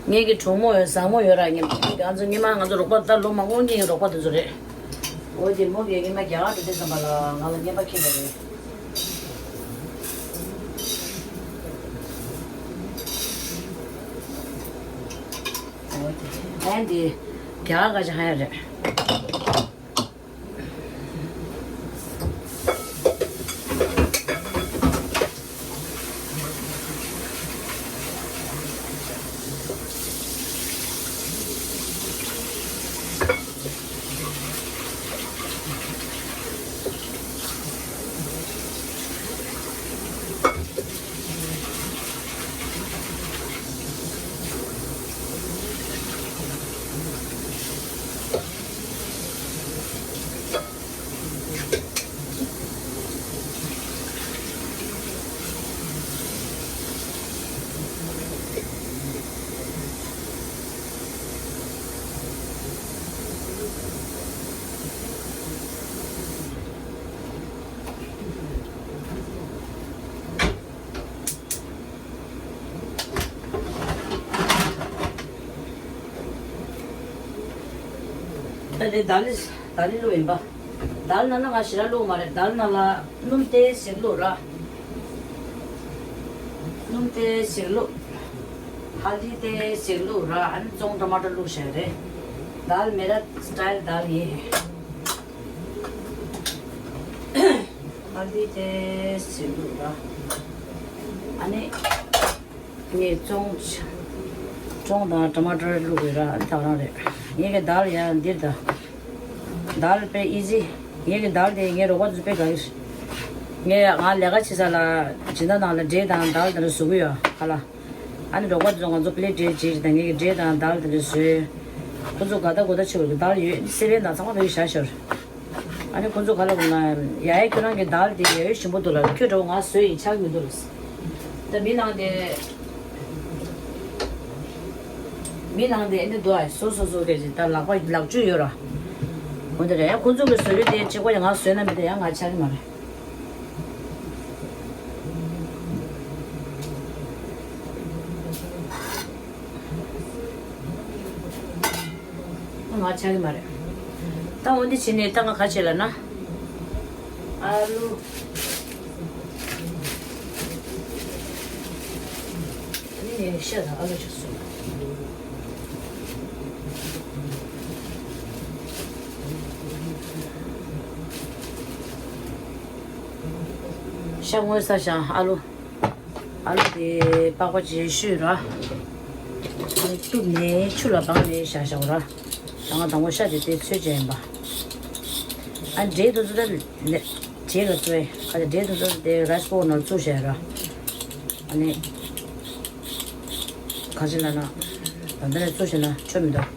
ངེད་ཀྱི་གྲོགས་མོ་ཡོད། བཟང་མོ་ཡོད་ར། ཉི་མ་ང་ཚོ་ཉི་མ་ང་ཚོ་རོགས་པ་ད་ལོ་མང་པོ་ངེད་ཀྱི་རོགས་པ་དེ་ཚོ་རེད། འོ་དེ་མོ་གིས་ཉི་མ་རྒྱ་གར་འགྲོ་དུས་ཙམ་པ་ལ་ང་ལ་རྔན་པ་ཁྱེར་བ་རེད། འོ་དེ་ཨན་དེ་རྒྱ་གར་ག་ཅི་ཧ་ཡ་རེད། དེ་དཱལ་ལི་དཱལ་ལི་བླུགས་ཡིན་པ། དཱལ་ནང་ན་ང་ཞེ་དྲག་བླུགས་མ་རེད། དཱལ་ནང་ལ་སྣུམ་ཏོག་ཙམ་བླུགས་ར། སྣུམ་ཏོག་ཙམ་བླུགས། ཧལ་དི་ཏོག་ཙམ་བླུགས་ར། ཨ་ནི་བཙོང་ཊ་མ་ཊར་བླུགས་བྱས་རེད། དཱལ་མེ་ར་སི་ཊའིལ་དཱལ་ཡིན། ཧལ་དི་ཏོག་ཙམ་བླུགས་ར། ཨ་ནི། ངས་བཙོང་། བཙོང་དང་ཊ་མ་ཊར་བླུགས་ཡོད་ར། ཨ་ནི་ད་ག་རང་རེད། ངས་ཀྱི་དཱལ་ཡ་འདིར་ད། དཱལ་དཔེ་ཨི་ཛི། ངས་ཀྱི་དཱལ་དེ་ངའི་རོགས་པ་ཚོ་དཔེ་དགའ་གི་རེད། ངས་ང་ལས་ཀ་བྱེད་ས་ལ་སྦྱིན་བདག་ནང་ལ་འབྲས་དང་དཱལ་དེ་འདྲ་བཟོ་གི་ཡོད་ཁ་ལག། ཨ་ནི་རོགས་པ་ཚོ་ང་ཚོ་པི་ལེ་ཊི་བྲེ་བྱེད་ཅིག་དང་ངས་ཀྱི་འབྲས་དང་དཱལ་དེ་འདྲ་བཟོས། ཁོ་ཚོ་དགའ་ད་དགོད་ད་བྱེད་དགོས་ཀྱི། དཱལ་ཡོད་སེ་བན་དང་ཚང་མ་བེད་བཞག་ཤོར། ཨ་ནི་ཁོ་ཚོ་ག་ལ་བུ་ན། ཡ་ཡ་ཁྱོད་རང་གི་དཱལ་དེ་ཡ་ཡོ་ཞིམ་པོ་འདུག་ལ། ཁྱོད་འདྲ་བོ་ང་བཟོས་ཡིན་ཆགས་མི་འདུག་ལ། ད་མི་ནང་དེ། མི་ནང་དེ་ཨ་ནི་འདུག་ཨ། བཟོ་བཟོ་བཟོ་གས་ཅིག་ད་ལག་པ་ལག་བཅུ་ཡོད་ར། འོ་དེ་རེད། ཁོ་ཚོ་གི་བཟོ་རྒྱུ་དེ་གཅིག་པ་ཡང་ང་བཟོས་ན་མི་དེ་ཡང་ང་ཆགས་ཀྱི་མ་རེད། ང་ཆགས་ཀྱི་མ་རེད། ད་འོ་འདི་བྱས་ནས་ད་ང་ག་བྱེད་ལབ་ན། ཨ་ལུ། ཨ་ནི་ཤ་དང་ཨ་ལུ་ཅིག་བཟོས། ཤ་ངོས་ས་བཞག་ཨ་ལུ། ཨ་ལུ་དེ་པགས་པ་ཅིག་བཤུས་ར། ཨ་ནི་གཏུབ་ནས་ཆུ་ལ་སྦངས་ནས་བཞག་བཞག་ར། ད་ང་དང་པོ་ཤ་དེ་དེ་ཚོས་བྱས་ཡིན་པ། ཨ་འབྲས་དེ་ཚོ་ད་ལ་རྗེས་ལ་བཙོས། ཨ་འབྲས་དེ་ཚོ་དེ་རའི་སི་ཀུ་ཀར་ནང་བཙུགས་བྱས་ར། ཨ་ནི་ག་ཅི་ལབ་ན། ད་ལྟ་ནས་བཙུགས་བྱས་ན་ཆོ་མི་འདུག་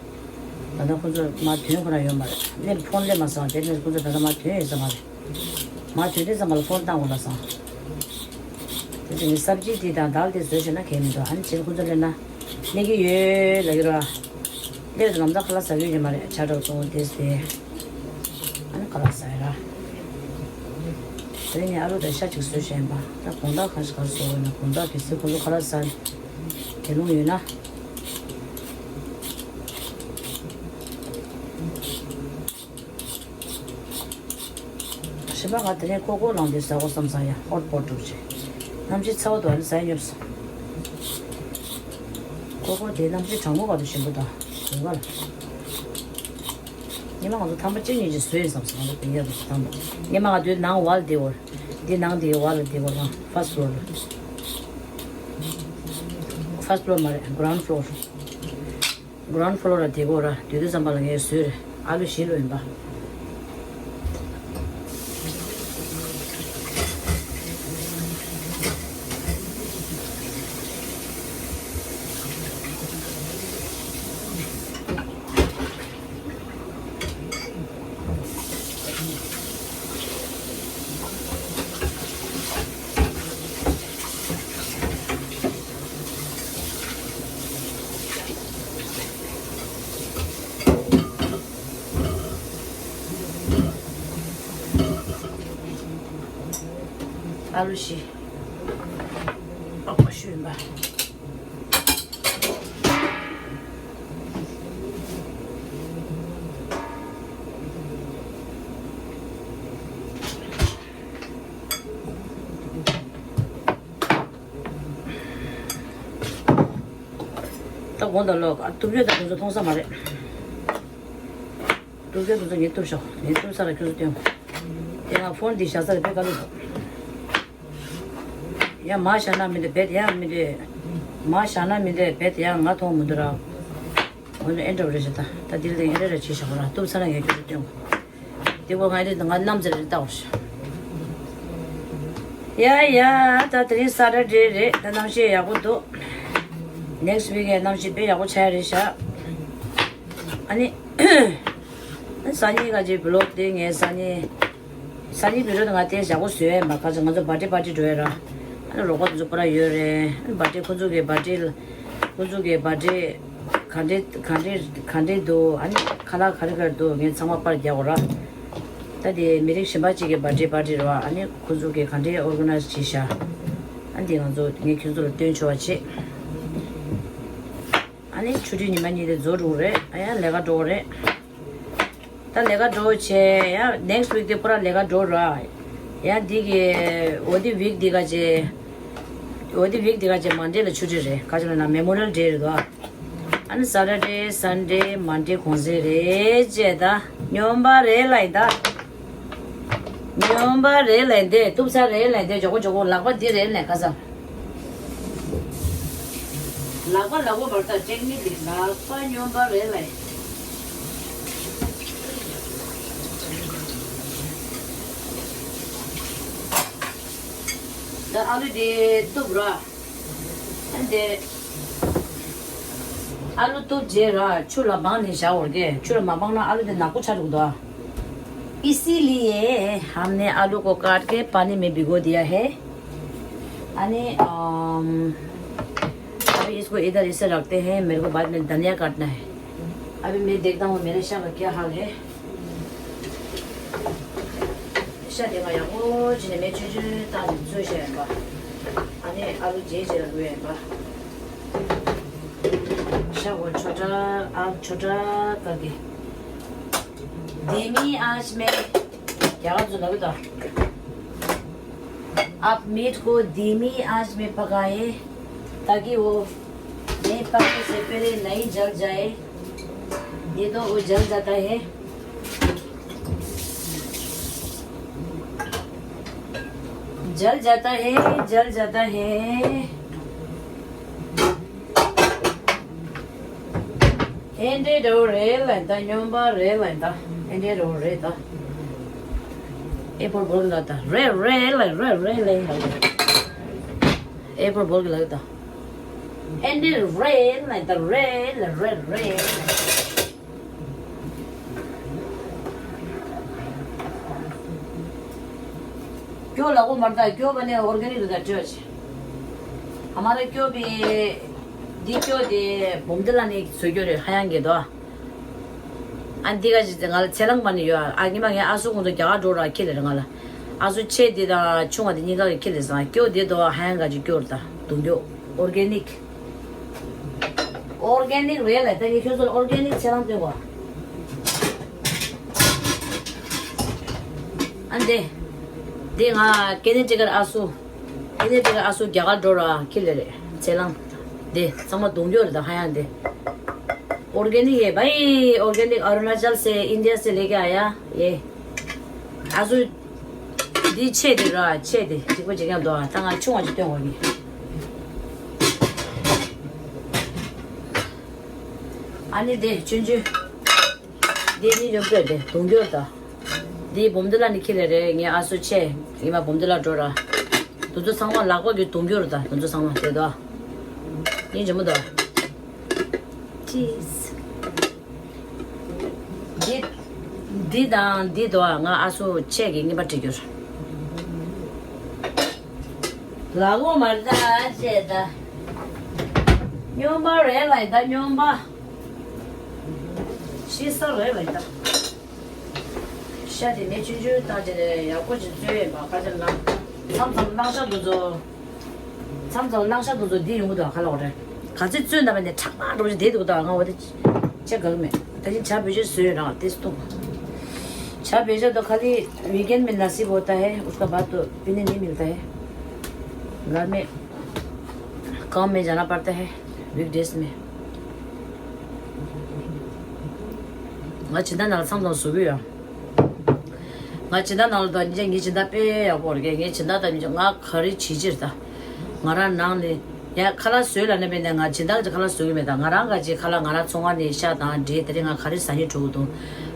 ད་ལྟ་ཁོ་ཚོ་མར་ཐོན་ཁོ་རང་ཡོད་མ་རེད། སླེབས་ཕོན་སླེབས་མ་སོང་། དེ་ནས་ཁོ་ཚོ་ད་ལྟ་མར་ཐོན་ཡོད་ས་མ་རེད། མར་ཐོན་དུས་ཙམ་པ་ལ་ཕོན་བཏང་དགོས་ལབ་སོང་། དེ་ཚོ་ནི་སབ་ཇི་དེ་དང་དཱལ་དེ་བཟོས་བྱས་ན་གལ་མི་འདུག་ཨ་ནི་ཕྱིར་ཁོ་ཚོ་སླེབས་ན་སླེབས་ཀྱི་ཡོད་ལབ་ཀྱི་རེད་བ། སླེབས་དུས་ང་ཚོ་ཁ་ལག་ཟ་གི་ཡོད་ཀྱི་མ་རེད། ཇ་འདྲ་བོ་བཙོང་དེ་དེ། ཨ་ནི་ཁ་ལག་ཟ་ཡི་ར། དེ་ནས་ཨ་ལུ་དང་ཤ་ཅིག་བཟོས་བྱས་ཡིན་པ། ད་དགོང་དག་གང་ཞིག་ག་རེ་བཟོ་དགོས་ན། དགོང་དག་གལ་སྲིད་ཁོ་ཚོ་ཁ་ལག་ཟ་དགེ་སློང་ཡོད་ན། གཞན་པ་ང་དེ་ནས་ཀོ་ཀོ་ནང་དེ་ཟ་དགོས་བསམ་སོང་ཡ། ཧོ་ཊི་པོ་ཊི་འདྲ་བོ་ཅིག་གནམ་གཤིས་ཚ་བ་འདུག་ཨ་ནི་ཟ་ཡ་ཉོབ་སོང་། ཀོ་ཀོ་དེ་གནམ་གཤིས་གྲང་མོ་བར་དུ་ཞིམ་པོ་འདུག་དགུན་ཁ་ལ། སྔོན་མ་ང་ཚོ་ཐམ་པ་གཅིག་གཉིས་ཅིག་བཟོས་ཡིན་བསམ་སོང་། ང་ཚོ་དེ་ཡ་དང་ཐམ་པ། སྔོན་མ་ང་ཚོའི་ནང་ཝལ་དེ་བོར། འདི་ནང་དེ་ཝལ་དེ་བོར་ན་ཕར་སི་ཊི་ཕི་ལོར་ལ། ཕར་སི་ཊི་ཕི་ལོར་མ་རེད། གྷི་རའུན་ཌི་ཕི་ལོར། གྷི་རའུན་ཌི་ཕི་ལོར་ལ་དེ་གོ་ར། དུས་དུས་ཙམ་པ་ལ་ངས་བཟོས་རེད། ཨ་ལུ་བཞི་ལོ་ཡིན་པ། ཨ་ལུ་བཞི། ཨ་ཁུ་ཤུ་ཡིན་པ། ད་དགོང་དག་ལོ་གཏུབ་ཡོད་ད། ཁོང་ཚོ་མཐོང་ས་མ་རེད། གཏུབ་ཡོད་ཁོང་ཚོ་ངས་གཏུབ་ཤོག་ངས་གཏུབ་ས་ལ་ཁྱོད་ཚོ་སྟོན། དེ་ང་ཕོན་འདི་བཞག་ས་ལ་དཔེ་དཀའ་ལས་འདུག་ཡ་མ་བཞག་ན་མི་འདོད་བེད། ཡ་མི་འདོད། མ་བཞག་ན་མི་འདོད་བེད། ཡ་ང་མཐོང་མི་འདུག་ར། འོ་ན་ཨེ་འདྲ་བ་རེད་ཤག་ད་ད་འདི་ལ་ཨེ་རེ་རེ་བྱེད་ཤག་ར། གཏུབ་ས་ན་ངས་ཁྱོད་ཚོ་སྟོན། དེ་བོ་ང་རེ་ང་གནམ་ཟེར་རེ་ལྟ་བར། ཡ་ཡ། ད་དེ་རིང་སེ་ཊར་ཌེ་རེད། ད་གནམ་གཤིས་ཡག་པོ་འདུག་ནེག་སི་ཊི་ཝིག་གི་གནམ་གཤིས་དཔེ་ཡག་པོ་ཆགས་རེད་ཤག་ཨ་ནི། སང་ཉིན་ཁ་ཅིག་བི་ལོག་དེ་ངས་སང་ཉིན། སང་ཉིན་བི་ལོག་དེ་ང་དེ་ཞག་པོ་བཟོས་མ། ཁ་ཅིག་ང་ཚོ་བར་ཐི་བར་ཐི་འགྲོ་ཡ་ར། ཨ་ནི་རོགས་པ་དེ་ཚོ་པུ་ར་ཡོད་རེད། ཨ་ནི་བར་ཐི་ཁོ་ཚོ་གི་བར་ཐི་ལ། ཁོ་ཚོ་གི་བར་ཐི་ག་འདྲས་ག་འདྲས་ག་འདྲས་ག་འདྲས་འདུག་ཨ་ནི་ཁ་ལག་ག་རེ་ག་རེ་འདུག་ངས་ཚང་མ་པར་རྒྱག་དགོས་ར། ད་དེ་མི་རིགས་གཞན་པ་ཅིག་གི་བར་ཐི་བར་ཐི་རེད་བ། ཨ་ནི་ཁོ་ཚོ་གི་ག་འདྲས་ཨོར་ག་ནའི་ཛི་བྱས་ཤག་ཨ་ནི་དེ་ང་ཚོ་ངས་ཁྱོད་ཚོ་ལ་སྟོན་ཆོག་པ་བྱེད། ཨ་ནི་ཆུ་ཚོད་ཉི་མ་གཉིས་དེ་རྫོགས་འགྲོ་གི་རེད། ཨ་ཡ་ལས་ཀ་འགྲོ་གི་རེད། ལས་ཀ་འགྲོ་བྱས་ཡ་next week དེ་པུ་ར་ལས་ཀ་འགྲོ་ར། ཡ་འདི་གི་འོ་དེ་week འདི་ག་ཅེ། འོ་དེ་week འདི་ག་ཅེ་Monday ལ་ཆུ་ཊི་རེད། ག་ཅེ་ལ་ན་Memorial Day རེད་དོ། ཨ་ནི་Saturday Sunday Monday གུང་སེང་རེད་ཅེ་ད། སྨྱོན་པ་རེད་ལ་ཡིན་ད། སྨྱོན་པ་རེད་ལ་ཡིན་ཏེ། གཏུབ་ཚར་རེད་ལ་ཡིན་ཏེ། མགྱོགས་པོ་མགྱོགས་པོ་ལག་པ་འདི་རེད་ལ་ཁ་སང་། ལག་པ་ལག་པ་བར་ཐག་ཊེག་ནིག་འདི་ལག་པ་སྨྱོན་པ་རེད་ལ་ཡིན། ད་ཨ་ལུ་དེ་གཏུབ་ར། ཨ་དེ། ཨ་ལུ་གཏུབ་རྗེས་ར་ཆུ་ལ་སྦངས་ནས་བཞག་འོར་གེ། ཆུ་ལ་མ་སྦངས་ན་ཨ་ལུ་དེ་ནག་པོ་ཆགས་འགྲོ་གི་འདུག་ཨ། इसीलिए हमने आलू को काट के पानी में भिगो दिया है। अने अम, अभी इसको इधर इसे रखते हैं, मेरे को बाद में धनिया काटना है। अभी मैं देखता हूँ मेरे शा का क्या हाल है। ཤ་དེ་མ་ཡག་པོ་བྱས་ནས་མེ་ཆུང་ཆུང་བཏང་ནས་བཙོས་བཞག་ཡིན་པ། ཨ་ནི་ཨ་ལུ་རྗེས་རྗེས་ལ་ལུས་ཡིན་པ། ཤ་འོ་छोटा, आग छोटा करके धीमी आंच में, རྒྱ་གར་ཚོ་ལབ་ཡོད་ད། आप मीट को धीमी आंच में पकाएं, ताकि वो नहीं पकने से पहले नहीं जल जाए। ये तो वो जल जाता है। जल जाता है, जल जाता है। ཨེ་འདྲའི་འདྲ་བོ་རེད་ལ་ད། སྨྱོན་པ་རེད་ལ་ད། ཨེ་འདྲའི་འདྲ་བོ་རེད་ད། ཨེ་པོར་བོལ་ལ་ད། རེད་རེད་ལ། རེད་རེད་ལ། ཨེ་པོར་བོལ་གི་ལ་ད། ཨེ་འདྲའི་རེད་ལ་ད། རེད་ལ། རེད་རེད་ལ། སྐྱོ་ལ་གོ་མར་ད། སྐྱོ་བ་ནས་ཨོར་གེ་ནིག་རེད་ད། སྤྲོད་ཆེ། ཨ་མ་ར་སྐྱོ་བའི་འདི་སྐྱོ་དེ་བུམ་དེ་ལ་ནི་བཟོ་སྐྱོ་རེད། ཧ་ཡང་གི་དོ། ཨ་འདི་ག་ཅི་ང་ལ་ཚེ་ལང་མ་ནི་ཡོད། ཨ་ཉི་མ་ངའི་ཨ་སུ་ཁོང་ཚོ་རྒྱ་གར་འགྲོ་ར་ཁྱེར་ལེ་ར། ང་ལ་ཨ་སུ་ཆེ་དེ་དང་ཆུང་བ་དེ་གཉིས་ཀ་གི་ཁྱེར་ལེ་སང་སྐྱོ་དེ་དོ། ཧ་ཡང་ག་ཅི་སྐྱོ་རེད་ད། དུང་སྐྱོ་ཨོར་གེ་ནིག་ཨོར་གེ་ནིག་རེད་ལ་ད། ངས་ཁྱོད་ཚོ་ལ་ཨོར་གེ་ནིག་ཚེ་ལང་སྟོན་གོ། ཨ་འདི། འདི་ང་ཀེ་ནེ་ཊི་ཀཊ་ཨ་སུ། ཀེ་ནེ་ཊི་ཀཊ་ཨ་སུ་རྒྱ་གར་འགྲོ་ར་ཁྱེར་ལེ་རེད། ཚེ་ལང་། འདི་ཚང་མ་དུང་སྐྱོ་རེད་ད། ཧ་ཡང་འདི། ཨོར་གེ་ནིག་ཡེ་བྷའི། ཨོར་གེ་ནིག་ཨ་རུ་ན་ཅལ་སེ་ཨིན་ཌི་ཡ་སེ་ལེ་ཀེ་ཨ་ཡ་ཡེ། ཨ་སུ། འདི་ཆེ་དེ་ར་ཆེ་དེ་གཅིག་པ་གཅིག་རྐྱང་འདུག་ཨ། ད་ང་ཆུང་བ་ཅིག་སྟོན་དགོས་ནི། ཨ་ནི་དེ་ཆུང་ཆུང་། འདི་གཉིས་ཡོང་པོས་དེ་དུང་སྐྱོ་རེད་ད། འདི་བུམ་དེ་ལ་ནི་ཁྱེར་ལེ་རེད། ངའི་ཨ་སུ་ཆེ་ཉི་མ་བུམ་དེ་ལ་འགྲོ་ར། དུང་སྐྱོ་ཚང་མ་ལག་པ་གི་དུང་སྐྱོ་རེད་ད། དུང་སྐྱོ་ཚང་མ་དེ་ད། གཉིས་འཇམ་པོ་ད། ཅིས། འདི། འདི་དང་འདི་དོ། ང་ཨ་སུ་ཆེ་གི་རྔན་པ་སྤྲད་རྒྱུར། ལ་གོ་མར་ད་ཅེ་ད། སྨྱོན་པ་རེད་ལ་ད། སྨྱོན་པ། ཤི་ས་རེད་ལ་ད། ཤ་དེ་མེ་ཆུང་ཆུང་བཏང་བྱས་ནས་ཡག་པོ་ཅིག་བཙོས་ཡིན་པ། ཁ་ཆེ་ལ་མཚམས་མཚམས་གླང་ཤ་དེ་ཚོ། མཚམས་མཚམས་གླང་ཤ་དེ་ཚོ་འདི་ཡོང་གི་འདུག་ག་ལ་འོ་རེད། ག་ཚོད་བཙོས་ན་བས་ནས་ཁྲག་མ་འགྲོ་བྱས་བསྡད་འདུག་ད། ང་འོ་དེ་ཆེ་ག་གི་མེད། ད་ཅི་ཇ་བོད་ཇ་བཟོས་རང་དེ་སྟོང་། ཇ་བོད་ཇ་དོ་ཁ་ལི་वीकेंड में नसीब होता है, उसका बाद तो पीने नहीं मिलता है। घर में काम में जाना पड़ता है वीकडेज में। ང་སྦྱིན་བདག་ནང་ལ་མཚམས་མཚམས་བཟོ་གི་ཡོད། ང་སྦྱིན་བདག་ནང་ལ་ད་ཉིན་ཅག་ངའི་སྦྱིན་བདག་དཔེ་ཡག་པོ་རེད། ངའི་སྦྱིན་བདག་དང་ཉིན་ཅག་ང་ག་རེ་བྱེད་ཕྱིར་ད། ང་རང་ནང་ནས་ཡ་ཁ་ལག་བཟོས་ལ་ནས་བས་ནས་ང་སྦྱིན་བདག་གི་ཁ་ལག་བཟོ་གི་མེད་ད། ང་རང་ག་ཅིག་ཁ་ལག་ང་རང་ཚོང་ཁང་ནས་ཤ་དང་འབྲས་དེ་རིང་ང་ག་རེ་ཟ་སྙིང་བྲོ་གི་འདུག་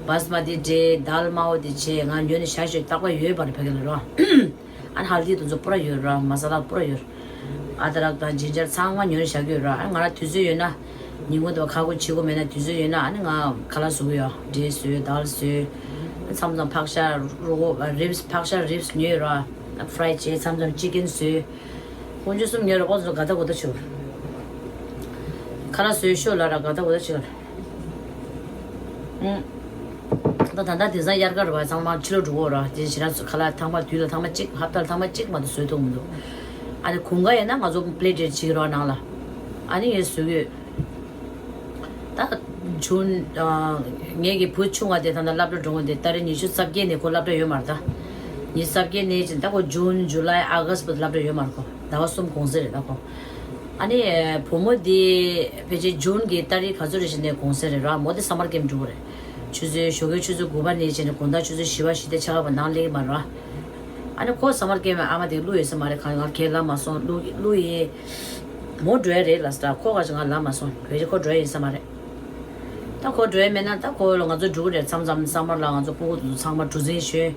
བཱ་སི་མ་ཏི་འབྲས་དཱལ་དམར་པོ་དེ་བྱས། ང་ཉོས་ནས་བཞག་ཞོད་རྟག་པར་ཡོད་པ་རེད་ཕ་གི་ལ་རོ། ཨ་ནི་ཧལ་དི་དེ་ཚོ་པུ་ར་ཡོད་ར། མ་ས་ལ་པུ་ར་ཡོད། ཨ་དྲག་དང་ཇིན་ཇར་ཚང་མ་ཉོས་ནས་བཞག་གི་ཡོད་ར། ཨ་ང་རང་དུས་ཚོད་ཡོད་ན། ཉིན་གུང་དུ་ཁ་སྒོ་ཕྱེ་སྒོ་མེད་ན་དུས་ཚོད་ཡོད་ན་ཨ་ནི་ང་ཁ་ལག་བཟོ་གི་ཡོད། འབྲས་བཟོས། དཱལ་བཟོས། མཚམས་མཚམས་ཕག་ཤ་རོ་གོ་རིབ་སི། ཕག་ཤ་རིབ་སི་ཉོས་ར། ཕ་རའི་བྱས། མཚམས་མཚམས་ཅི་ཀན་བཟོས། དཀོན་མཆོག་གསུམ་ཉོས་ར། ཁོང་ཚོ་ག་ད་གོ་ད་ཆུ། ཁ་ལག་བཟོས་ཤོག་ལ་ར་ག་ད་གོ་ད་ཆུ། ཨུང་། ད་ད་ལྟ་དེང་སང་དབྱར་ཁ་རེད་པ། ཚང་མ་ཕྱི་ལོགས་འགྲོ་གི་ཡོད་ར། དེ་ཕྱི་ལོགས་ཁ་ལག་ཐེངས་མ་དུས་ལ་ཐེངས་མ་གཅིག་ཧབ་ཏ་ལ་ཐེངས་མ་གཅིག་མ་གཏོགས་བཟོས་ཐུབ་མི་འདུག་ཨ་ནི་དགུན་ཁ་ཡིན་ན་ང་ཚོ་པི་ལེ་ཊི་བྱེད་ཀྱི་རོགས་ནང་ལ། ཨ་ནི་ངས་བཟོས་ཡོད། ད་ ཇུན། ཨ། ངེད་ཀྱི་བུ་ཆུང་བ་དེ་ད་ལྟ་སློབ་གྲྭ་འགྲོ་གི་འདུག་ཏ་རིག་ཉི་ཤུ་རྩ་བརྒྱད་ནས་ཁོ་སློབ་གྲྭ་ཡོད་མ་རེད་ད། ཉི་ཤུ་རྩ་བརྒྱད་ནས་ཅིག་ད་ཁོ་ཇུན་ཇུ་ལའི་ཨ་གྷ་སི་བར་སློབ་གྲྭ་ཡོད་མ་རེད། ཁོ་ཟླ་བ་གསུམ་གུང་སེང་རེད་ད་ཁོ། ཨ་ནི་བུ་མོ་དེ་ཕལ་ཆེར་ཇུན་གྱི་ཏ་རིག་ག་ཚོད་རེ་བཞིན་ནས་གུང་སེང་རེད་ར། མོ་དེ་སམ་མར་ཀེམ་འགྲོ་གི་རེད། ཆུ་ཚོད་ཞོགས་ཀའི་ཆུ་ཚོད་དགུ་པ་ནས་བྱས་ནས་དགོང་དག་ཆུ་ཚོད་བཞི་པ་ཞིག་དེ་ཆགས་པ་ནང་སླེབས་ཀྱི་མ་རེད་ར། ཨ་ནི་ཁོ་སམ་མར་ཀེམ་ཨ་མ་དེ་བླུགས་ཡོད་ས་མ་རེད། གང་ང་ཁས་ལབ་མ་སོང་། བླུགས་བླུགས་ཡིན། མོ་འགྲོ་ཡ་རེད་ལབ་ས། ཁོ་ག་ཅིག་ང་ལབ་མ་སོང་། ཕལ་ཆེར་ཁོ་འགྲོ་ཡ་ཡིན་ས་མ་རེད། ད་ཁོ་འགྲོ་ཡ་མེད་ན་ད་ཁོ་ལ་ང་ཚོ་འགྲོ་གི་རེད། མཚམས་མཚམས་སམ་མར་ལ་ང་ཚོ་སྤུ་གུ་དེ་ཚོ་ཚང་མ་གྲུ་གཟིངས་ཞོན།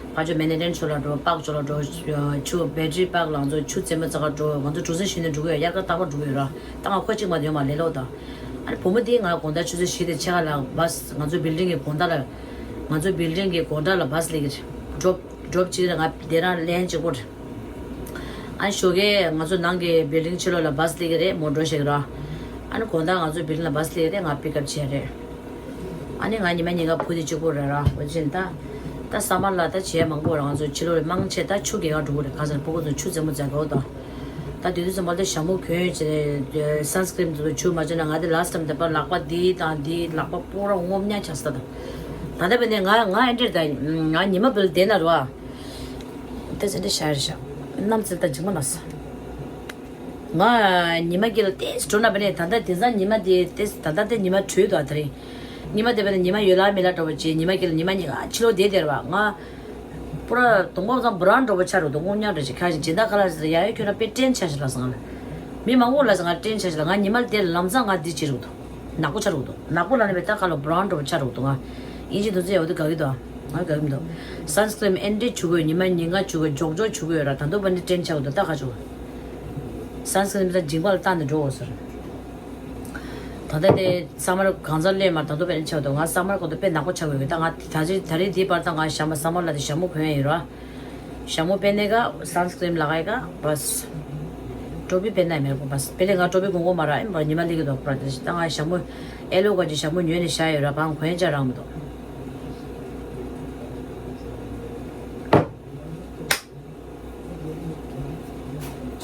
ཕར་ཕྱོགས་མན་ཧ་ཏན་ཕྱོགས་ལ་འགྲོ། པཱག་ཕྱོགས་ལ་འགྲོ། ཆུ་བེ་ཊི་རི་པཱག་ལ་ང་ཚོ་ཆུ་རྩེད་མོ་རྩེ་ག་འགྲོ། ང་ཚོ་གྲུ་གཟིངས་ཞོན་ནས་འགྲོ་གི་ཡོད། དབྱར་ཁ་རྟག་པར་འགྲོ་གི་ཡོད་ར། ད་ང་ཁོ་གཅིག་མ་གཏོགས་ཡོད་མ་རེད་ལོ་ད། ཨ་ནི་བུ་མོ་དེ་ང་དགོང་དག་ཆུ་ཚོད་བཞི་དང་ཕྱེད་ཀ་ལ་བྷ་སི། ང་ཚོ་བིལ་ཌིང་གི་དགོང་དག་ལ། ང་ཚོ་བིལ་ཌིང་གི་དགོང་དག་ལ་བྷ་སི་སླེབས་ཀྱི་རེད། ཌོབ་ཌོབ་བྱེད་ཀྱི་རེད། ང་དེ་རང་ལན་གཅིག་པོ་རེད། ཨ་ནི་ཞོགས་ཀས་ང་ཚོ་ནང་གི་བིལ་ཌིང་ཕྱི་ལོགས་ལ་བྷ་སི་སླེབས་ཀྱི་རེད། མོ་འགྲོ་བཞག་གི་ར། ཨ་ནི་དགོང་དག་ང་ཚོ་བིལ་ཌིང་ལ་བྷ་སི་སླེབས་ཀྱི་རེད། ང་པིག་ཨབ་བྱས་རེད། ཨ་ནི་ང་ཉི་མ་གཉིས་ཀ་བུ་དེ་གཅིག་པོ་རེད་ར། འོ་ཅན་ད། ད་སམ་མར་ལ་ད་བྱས་མང་པོ་ར། ང་ཚོ་ཕྱི་ལོགས་ལ་མང་ཆེ་ད་ཆུ་རྐྱལ་ག་འགྲོ་གི་རེད། ག་ཚོད་སྤུ་གུ་ཚོ་ཆུ་རྩེད་མོ་རྩེ་ག་འོ་ད། ད་དུས་དུས་ཚོད་མ་ལ་ད་ཞྭ་མོ་གྱོན་བྱས་སན་སི་ཀི་རིན་དེ་ཚོ་ཆུ་མ་བྱས་ན། ང་དེ་ལ་སི་ཊི་ཊེམ་དེ་པར་ལག་པ་འདི་དང་འདི་ལག་པ་པུ་ར་སྔོ་ཉག་ཆགས་སོང་ད། ད་ལྟ་བས་ནས་ང་ང་ཨེ་འདྲ་ད། ང་ཉི་མ་བུལ་དེ་ན་རོ། ཨ། ཏེ་ཟེར་འདི་ཤར་ཤག་ནམ་ཚེ་ད་འཇིགས་མ་ལ་ས། ང་ཉི་མ་གི་ལ་ཏེས་འགྲོ་ན་བས་ནས་ད་ལྟ་དེང་སང་ཉི་མ་དེ་ཏེས་ད་ལྟ་དེ་ཉི་མ་དྲོས་འདུག་ཨ། དེ་རིང་ཉི་མ་དེ་བས་ནས་ཉི་མ་ཡོད་ལ་མེད་ལ་འགྲོ་བ་བྱས། ཉི་མ་གི་ལ་ཉི་མ་གཉིས་ཀ་ཕྱི་ལོགས་བསྡད་བསྡད་ར་བ། ང་པུ་ར་དུང་པ་ཚང་བུ་རང་འགྲོ་བ་ཆ་རུ་དུང་སྔོ་ཉག་འདྲ་ཞིག་ཁ་ཞིག་སྦྱིན་བདག་ཁ་ལ་ཟེར་ཡ་ཡོད་ཁྱོད་ར་དཔེ་སྐྲན་ཆ་ཞིག་ལ་སང་ལ། མི་མང་པོ་ལ་ཟེར་ང་སྐྲན་ཆ་ཞིག་ལ། ང་ཉི་མ་དེ་ལམ་སང་ང་འདི་བྱེད་རུ་འདུག་ནག་པོ་ཆ་རུ་འདུག་ནག་པོ་ལ་ནི་བས་ད་ཁ་ལ་བུ་རང་འགྲོ་བ་ཆ་རུ་འདུག་ང་ཨིན་ཇི་དུ་ཚེ་ཡོད་དུ་ག་གི་འདུག་ང་ག་གི་མི་འདུག་སན་སི་ཀི་རིན་ཨེ་འདྲ་བྱུག་གི་ཡོད། ཉི་མ་ཉིན་གང་བྱུག་གི་ཡོད། མགྱོགས་མགྱོགས་བྱུག་གི་ཡོད་ར། ད་དུང་བ་འདི་སྐྲན་ཆ་གི་འདུག་ད་ག་བྱུག་སན་སི་ཀི་རིན་ད་མཇིང་པ་ལ་བཏང་ནས་འགྲོ་འོ་ཟེར། ད་ལྟ་དེ་ས་མར་གང་ཚ་ལས་མར་ད་དུང་བ་འདི་ཆགས་འདུག་ང་ས་མར་གོ་ཏོ་དཔེ་ནག་པོ་ཆགས་ཡོད་གི། ད་ང་ད་རེས་ད་རེས་འདིའི་བར་ད་ང་ཞྭ་མོ་ས་མར་ལ་དེ་ཞྭ་མོ་གོན་ཡ་ཡིན་ར། ཞྭ་མོ་པེ་ནེ་ག་སན་སི་ཀི་རིན་ལ་ག་ཡི་ག་བས། ཀྲོ་པི་པེ་ནེ་མེར་གོ་བས། པེ་ལེ་ང་ཀྲོ་པི་གོང་གོ་མ་ར་ཨེ་མ་ཉི་མ་ལི་གི་དོ་པ་ར། ད་ང་ཞྭ་མོ་ཨེ་ལོ་ག་ཅི་ཞྭ་མོ་ཉོས་ནས་བཞག་ཡོད་ར། བང་གོན་ཅ་རང་མི་འདུག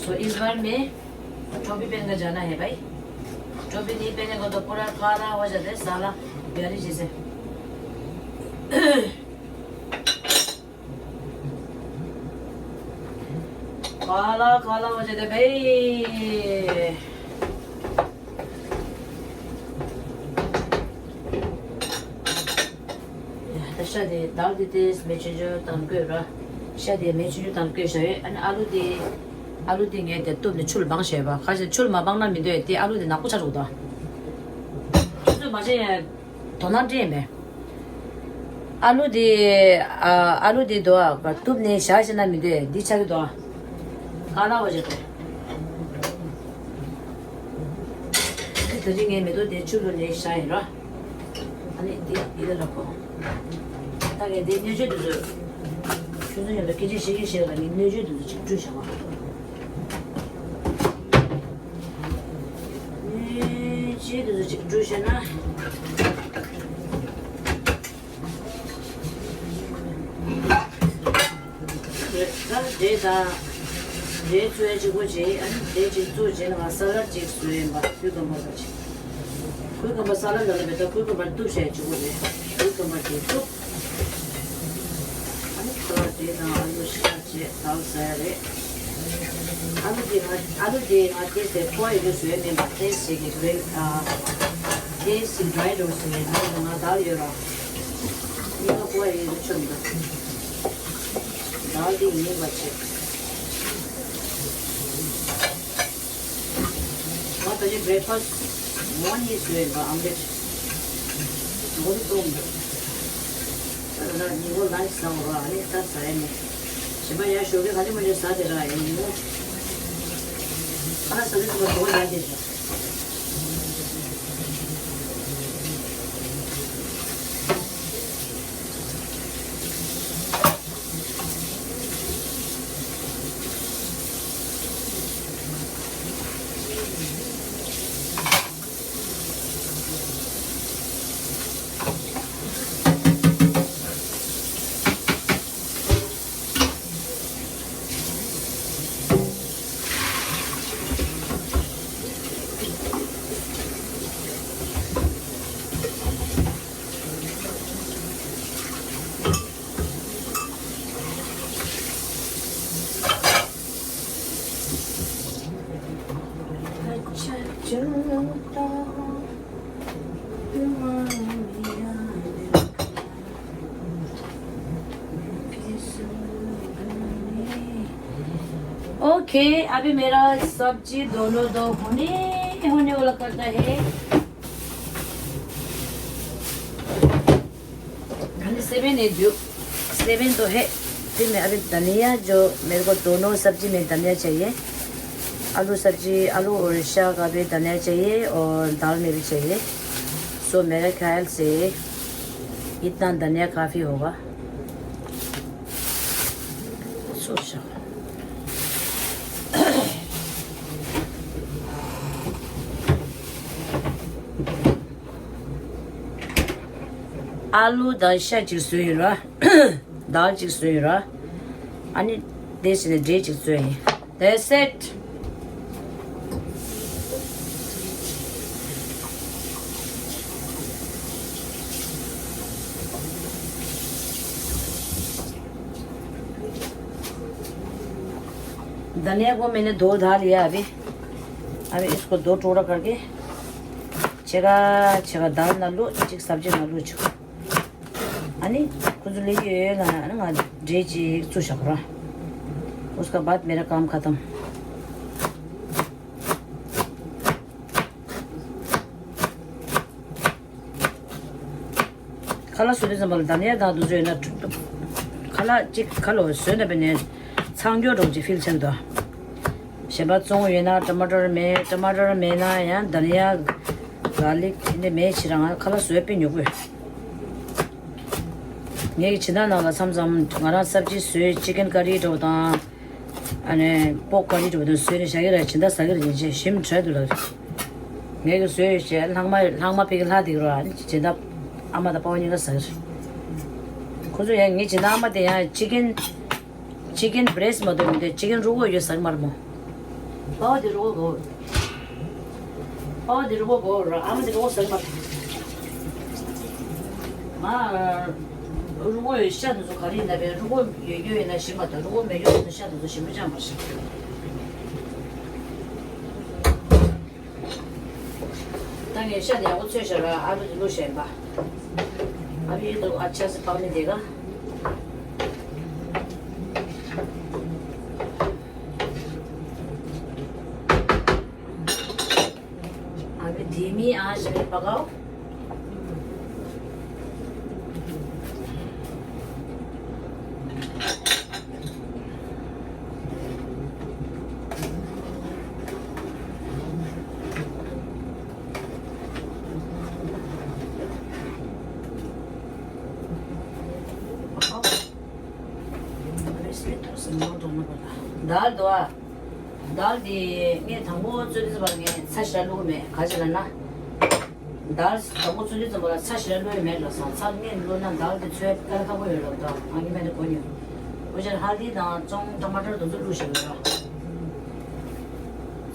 सो इस बार मैं टोपी पहन कर जाना है भाई। टोपी नहीं पहनेगा तो पूरा काला हो जाता है साला, बिहारी जैसे। काला काला हो जाता है भाई। ད་ཤ་དེ་དར་དེ་དེ་མེ་ཆུང་ཆུང་དང་བསྐོལ་ར། ཤ་དེ་མེ་ཆུང་ཆུང་དང་བསྐོལ་བཞག་ཡོད། ཨ་ནི་ཨ་ལུ་དེ་ཨ་ལུ་དེ་ངས་དེ་གཏུབ་ནས་ཆུ་ལ་སྦངས་བཞག་ཡོད་པ། ཁ་ཤས་ཆུ་ལ་མ་སྦངས་ན་མི་འདོད་དེ། ཨ་ལུ་དེ་ནག་པོ་ཆགས་འགྲོ་གི་འདུག་ཆུ་ཚོད་མ་བྱས་ཡང་དོ་སྣང་སྤྲད་མེད། ཨ་ལུ་དེ་ཨ་ཨ་ལུ་དེ་དོ་ག་གཏུབ་ནས་བཞག་བཞག་ན་མི་འདོད་འདི་ཆགས་ཀྱི་འདུག་ཀ་ལ་བ་བྱས་ཏེ། ད་ཅི་ངས་མེ་ཏོག་དེ་ཆུ་ལ་ལས་བཞག་ཡིན་ར། ཨ་ནི་འདི་འདི་ལ་ལ་ཁོ། ད་ངས་འདི་སྣོད་བཅུད་དེ་ཚོ། ཆུ་ཚོད་ཡོད་ལ་སྐད་ཆ་བཤད་ཀྱི་བཤད་ལ་ངས་སྣོད་བཅུད་དེ་ཚོ་ཅིག་བཀྲུས་བཞག་པ། སྣོད་བཅུད་དེ་ཚོ་ཅིག་བཀྲུས་བཞག་ན། རེད། ད་འབྲས་དང་། འབྲས་བཙོས་གཅིག་པོ་བྱས། ཨ་ནི་འབྲས་གཅིག་བཙོས་བྱས་ན་ང་ས་ལད་ཅིག་བཟོས་ཡིན་པ། ཀུ་ཀམ་པར་དང་བྱས། ཀུ་ཀམ་པར་ས་ལད་ལ་ལ་མེད་ད། ཀུ་ཀམ་པར་གཏུབ་བྱས་གཅིག་པོ་རེད། ཀུ་ཀམ་པར་དེ་གཏུབ། ཨ་ནི་ཁ་ལག་དེ་དང་ཨ་ལུ་ཤ་བྱས་དག་ཟ་ཡ་རེད། ཨ་ལུ་དེ་ང་ཨ་ལུ་དེ་ང་ཏེས་དེ་ཕོ་ཡི་རུ་བཟོས་མིན་པ། ཏེས་ཞིག་གི་རེད། ཨ་ཏེས་ཞིག་ཌ་རའི་རུ་བཟོས་མིན་པ། ང་དག་ཡོད་ར། གཉིས་ཀ་ཕོ་ཡི་རུ་ཆོད་མི་འདུག་དག་དེ་ཡིན་པ་བྱས། ང་ད་ཆ་བྷི་རེག་ཕ་སི་མོ་གཉིས་བཟོས་ཡིན་པ། ཨམ་ལེ་ཊི་མགོ་ནི་གཏོང་མི་འདུག་ད་ལ་ཉིན་གུང་ལན་ཆི་ཟ་འོ་ར། ཨ་ནི་ད་ཟ་ཡ་མེད། གཞན་པ་ཡར་ཞོགས་ཀས་ག་ལེ་མ་ལེ་ཟ་དེ་ར་ཡིན་ནོ། ཨ་ན་ཟ་དེ་ཟ་གོ་ཡ་དེ་ཟ། ओके, अभी मेरा सब्जी दोनों दो होने होने वाला करता है। मैंने सेवन है जो, सेवन तो है। फिर मैं अभी धनिया, जो मेरे को दोनों सब्जी में धनिया चाहिए, आलू सब्जी, आलू और शा का भी धनिया चाहिए और दाल में भी चाहिए। सो मेरे ख्याल से इतना धनिया काफ़ी होगा। सो शा। ཨ་ལུ་དང་ཤ་གཅིག་བཟོས་ཡོད་ར། དཱལ་གཅིག་བཟོས་ཡོད་ར། ཨ་ནི་དེ་བྱས་ནས་འབྲས་གཅིག་བཟོས་ཡིན། That's it. धनिया को मैंने धो धा लिया अभी। अभी इसको दो टुकड़ा करके छेगा छेगा दाल ना लो, एक सब्जी ना लो छो। अनि कुछ ले ये ना ना ड्रे जी चू शकरा। उसके बाद मेरा काम खत्म। ཁ་ལག་བཟོ་དུས་ཙམ་པ་ལ་དང་ཡ་དང་དུ་བཟོས་ན། ཁ་ལག་ཅིག་ཁ་ལོ་བཟོས་ན་བས་ནས་ཚང་སྐྱོ་འགྲོ་ཅིག་ཕིལ་ཆགས་འདུག་གཞན་པ་བཙོང་ཡོད་ན་ཊ་མ་ཊར་མེད། ཊ་མ་ཊར་མེད་ན་ཡང་དང་ཡ་ག་ལིག་འདི་མེད་ཕྱིར་ང་ཁ་ལག་བཟོས་པས་ཉོ་དགོས། ངའི་གི་ཕྱི་ནང་ནང་ལ་མཚམས་མཚམས་ང་རང་སབ་ཇི་བཟོས། ཅི་ཀན་ཀ་རི་འགྲོ་དང་། ཨ་ནི་པོག་ཀ་རི་འགྲོ་དང་བཟོས་ནས་བཞག་གི་ར། ཇི་འདྲ་ཟ་གི་ར་ཡིན་ཅེས་ཞིམ་དྲག་འདུག་ལབ། ངས་ཀྱི་བཟོས་ཡོད་ཅེས་ལྷག་མ་ལྷག་མ་ཕ་གི་ལྷག་དེ་གི་ར། ཇི་འདྲ་ཨ་མ་དང་པ་ཕ་གཉིས་ཀ་ཟ་གི་ར། ཁོ་ཚོ་ཡང་ངའི་ཇི་འདྲ་ཨ་མ་དེ་ཡང་ཅི་ཀན་ཅི་ཀན་བྷི་རེ་སི་མ་གཏོགས་མི་འདོད། ཅི་ཀན་རུ་གོ་ཡོད་ཟ་གི་མ་རེད་མོ། པ་ཕ་དེ་རུ་གོ་གོ། པ་ཕ་དེ་རུ་གོ་གོ་ར། ཨ་མ་དེ་རུ་གོ་ཟ་གི་མ་རེད། ང་རུ་གོ་ཡོད་ཤ་དེ་ཚོ་ག་རེ་ཡིན་ན་བས། རུ་གོ་ཡོད་རྒྱུ་ཡིན་ན་ཞིམ་པ་དང་། རུ་གོ་མེད་རྒྱུ་ཡིན་ན་ཤ་དེ་ཚོ་ཞིམ་པོ་ཅང་མ་ཤེས། ད་ངས་ཤ་དེ་ཡག་པོ་འཚོས་བཞག་ར། ཨ་ལུ་དེ་བླུགས་བཞག་ཡིན་པ། ཨ་ལུ་ཡིད་དུ་ཨ་ཆ་སི་པགས་མི་དེ་ག अभी धीमी आंच में पकाओ। दाल दो। दाल དེ་ངས་དང་པོ་བཙོས་དུས་ཙམ་པ་ངས་ཚྭ་ཞེ་དྲག་བླུགས་མེད། ག་ཅི་ལབ་ན། दाल དང་པོ་བཙོས་དུས་ཙམ་པ་ལ་ཚྭ་ཞེ་དྲག་བླུགས་མེད་ལབ་སོང་། ཚྭ་ངས་བླུགས་ན་दाल དེ་ཚོས་དཀར་ཁ་པོ་ཡོད་ལབ། ད་ང་གཉིས་མེད་དུ་གོ་ཉོ། འོ་ཅག་ཧལ་དི་དང་ཙོང་ཊ་མ་ཊར་དེ་ཚོ་བླུགས་བཞག་ཡོད་ར།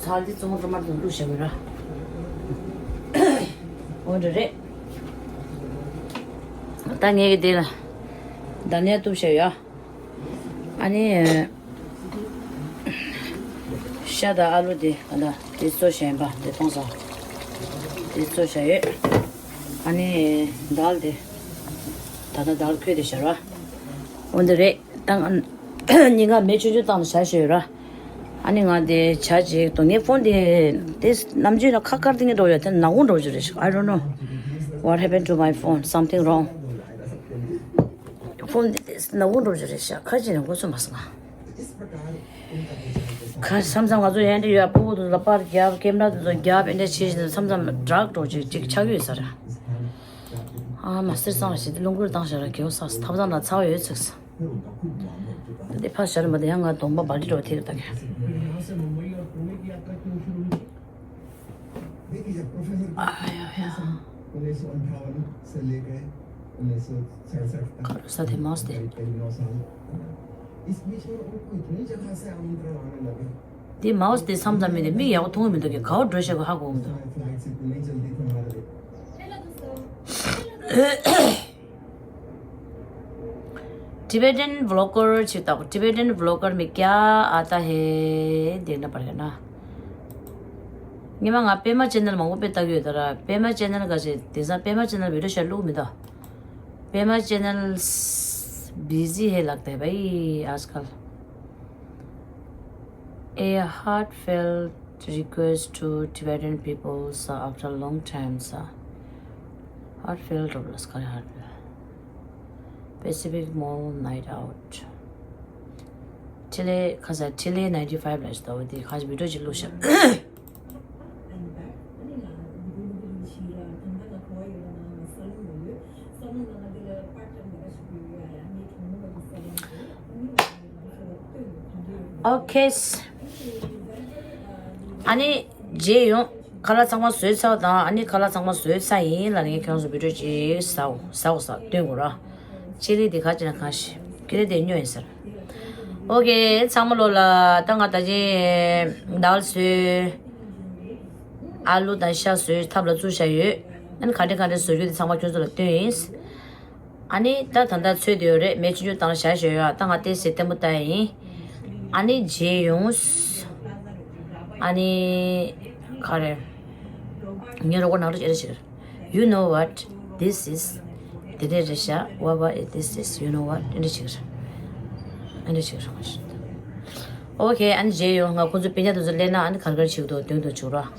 ཧལ་དི་ཙོང་ཊ་མ་ཊར་དེ་ཚོ་བླུགས་བཞག་ཡོད་ར། འོ་འདྲ་རེད། ད་ངས་གི་དེ་ལ་धनिया གཏུབ་བཞག་ཡོད། ཨ་ནི། ཤ་དང་ཨ་ལུ་དེ་ད་ལྟ་དེ་བཙོས་བཞག་ཡིན་པ། དེ་གཏོང་ས་དེ་བཙོས་བཞག་ཡོད། ཨ་ནི་दाल དེ་ད་ལྟ་दाल ཁོལ་དེ་བཞག་ར། འོ་འདི་རེད། ད་ང་གཉིས་ཀ་མེ་ཆུང་ཆུང་བཏང་ནས་བཞག་བཞག་ཡོད་ར། ཨ་ནི་ང་དེ་ཇ་བྱེད་དོ། ངའི་ཕོན་དེ་དེ་ནམ་རྒྱུན་ལ་ཁ་དཀར་དེ་ངས་འགྲོ་ཡོད། དེ་ནག་པོ་འགྲོ་རྒྱུ་རེད་ཤག I don't know what happened to my phone, something wrong. ཕོན་དེ་དེ་ནག་པོ་འགྲོ་རྒྱུ་རེད་ཤག་ཁ་ཅིག་ནས་འགོ་ཚུགས་མ་སོང་ང་། ཁ་མཚམས་མཚམས་ང་ཚོ་ཡན་ཏི་ཡོད། ཕྲུ་གུ་དེ་ཚོ་ལ་པར་རྒྱབ། ཀེམ་ར་དེ་ཚོ་རྒྱབ། ཨེ་འདྲ་བྱེད་བཞིན་མཚམས་མཚམས་ཌག་འགྲོ་ཅིག་ཅིག་ཆགས་ཡོད་ས་རེད། ཨ་མ་སེར་སང་བ་ཞིག་དེ་རླུང་ཁུར་བཏང་བཞག་ར། གེའུ་སག་སི་ཐབ་ཚང་ལ་ཚ་བ་ཡོད་ཚིགས། དེ་ཕར་བཞག་རེད་མ་གཏོགས་ཡང་ང་གདོང་པ་འབར་གྱི་འགྲོ་ཐེབས་ད་གི། देखिए, जब प्रोफेसर प्रोफेसर उन्नीस सौ अंठावन से लेकर उन्नीस सौ छियासठ तक करो साथे मौज दे। करीब करीब नौ साल। इस बीच में उनको इतनी जगह से आमंत्रण आने लगे। དེ་མའོ་སི་དེ་མཚམས་མཚམས་མི་དེ་མིག་ཡག་པོ་མཐོང་གི་མི་འདུག་གི། ག་པར་འགྲོ་ཤག་གི་ཧ་གོ་མི་འདུག flight से इतनी जल्दी थे हमारे लिए। Tibetan vlogger ཆེ་ཏོག Tibetan vlogger में क्या आता है देखना पड़ेगा ना। ཉི་མ་ང་པད་མ་ཅེ་ནལ་མང་པོ་དཔེ་ལྟ་གི་ཡོད་ད་ར། པད་མ་ཅེ་ནལ་ག་ཞེ་དེང་སང་པད་མ་ཅེ་ནལ་བི་ཌིའོ་ཤར་བླུག་མི་འདུག་པད་མ་ཅེ་ནལ་busy है लगता है भाई आजकल। A heartfelt request to Tibetan people, sir, after a long time, sir. Heartfelt of Laskar Heartfelt. Pacific Mall Night Out. Chile, Casa Chile ninety-five ལ་ཞིག་ཏོ་དེ་ཁ་བི་ཌིའོ་ཅིག་བླུགས་ཤག Okay. ཨ་ནི་རྗེས་ཡོང་། ཁ་ལག་ཚང་མ་བཟོས་ཚར་དང་། ཨ་ནི་ཁ་ལག་ཚང་མ་བཟོས་ཚར་ཡིན་ལ་ངས་ཁྱོད་ཚོ་བི་ཌིའོ་ཅིག་ཟའོ་ཟའོ་ཟ་སྟོན་དགོས་ར། ཅི་ལི་འདི་ག་ཅི་ན་གང་ཤི་ཀི་ལི་དེ་ཉོ་ཡིན་ཟེར། ཨོ་ཀེ། ཚང་མ་ལོ་ལ་ད་ང་ད་ཅི་དཱལ་བཟོས། ཨ་ལུ་དང་ཤ་བཟོས་ཐབ་ལ་བཙུགས་བཞག་ཡོད། ཨ་ནི་ག་འདྲ་ག་འདྲ་བཟོ་རྒྱུ་དེ་ཚང་མ་ཁྱོད་ཚོ་ལ་སྟོན་ཡིན། ཨ་ནི་ད་ད་ལྟ་ཚོད་དེ་ཡོད་རེད། མེ་ཆུང་ཆུང་བཏང་བཞག་བཞག་ཡོད། ད་ང་ཏོག་ཙམ་ལྟད་མོ་ལྟ་ཡ་ཡིན། ཨ་ནི་རྗེས་ཡོང་། ཨ་ནི་ག་རེ། ངའི་རོགས་པ་ནང་དུ་ཅི་རེ་ཞིག You know what this is? དེ་འདྲ་རེད་ཤག What, what is this? Is, you know what? འདི་འདྲ་ཞིག་རེད། འདི་འདྲ་ཞིག་རེད། ཨོ་ཁེ། ཨ་ནི་རྗེས་ཡོང་། ང་ཁོང་ཚོ་སྤུན་ཀྱག་དེ་ཚོ་སླེབས་ན་ཨ་ནི་ག་རེ་ག་རེ་བྱེད་ཀྱི་འདུག་སྟོན་དུ་བཅུག་རོགས།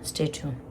Stay tuned.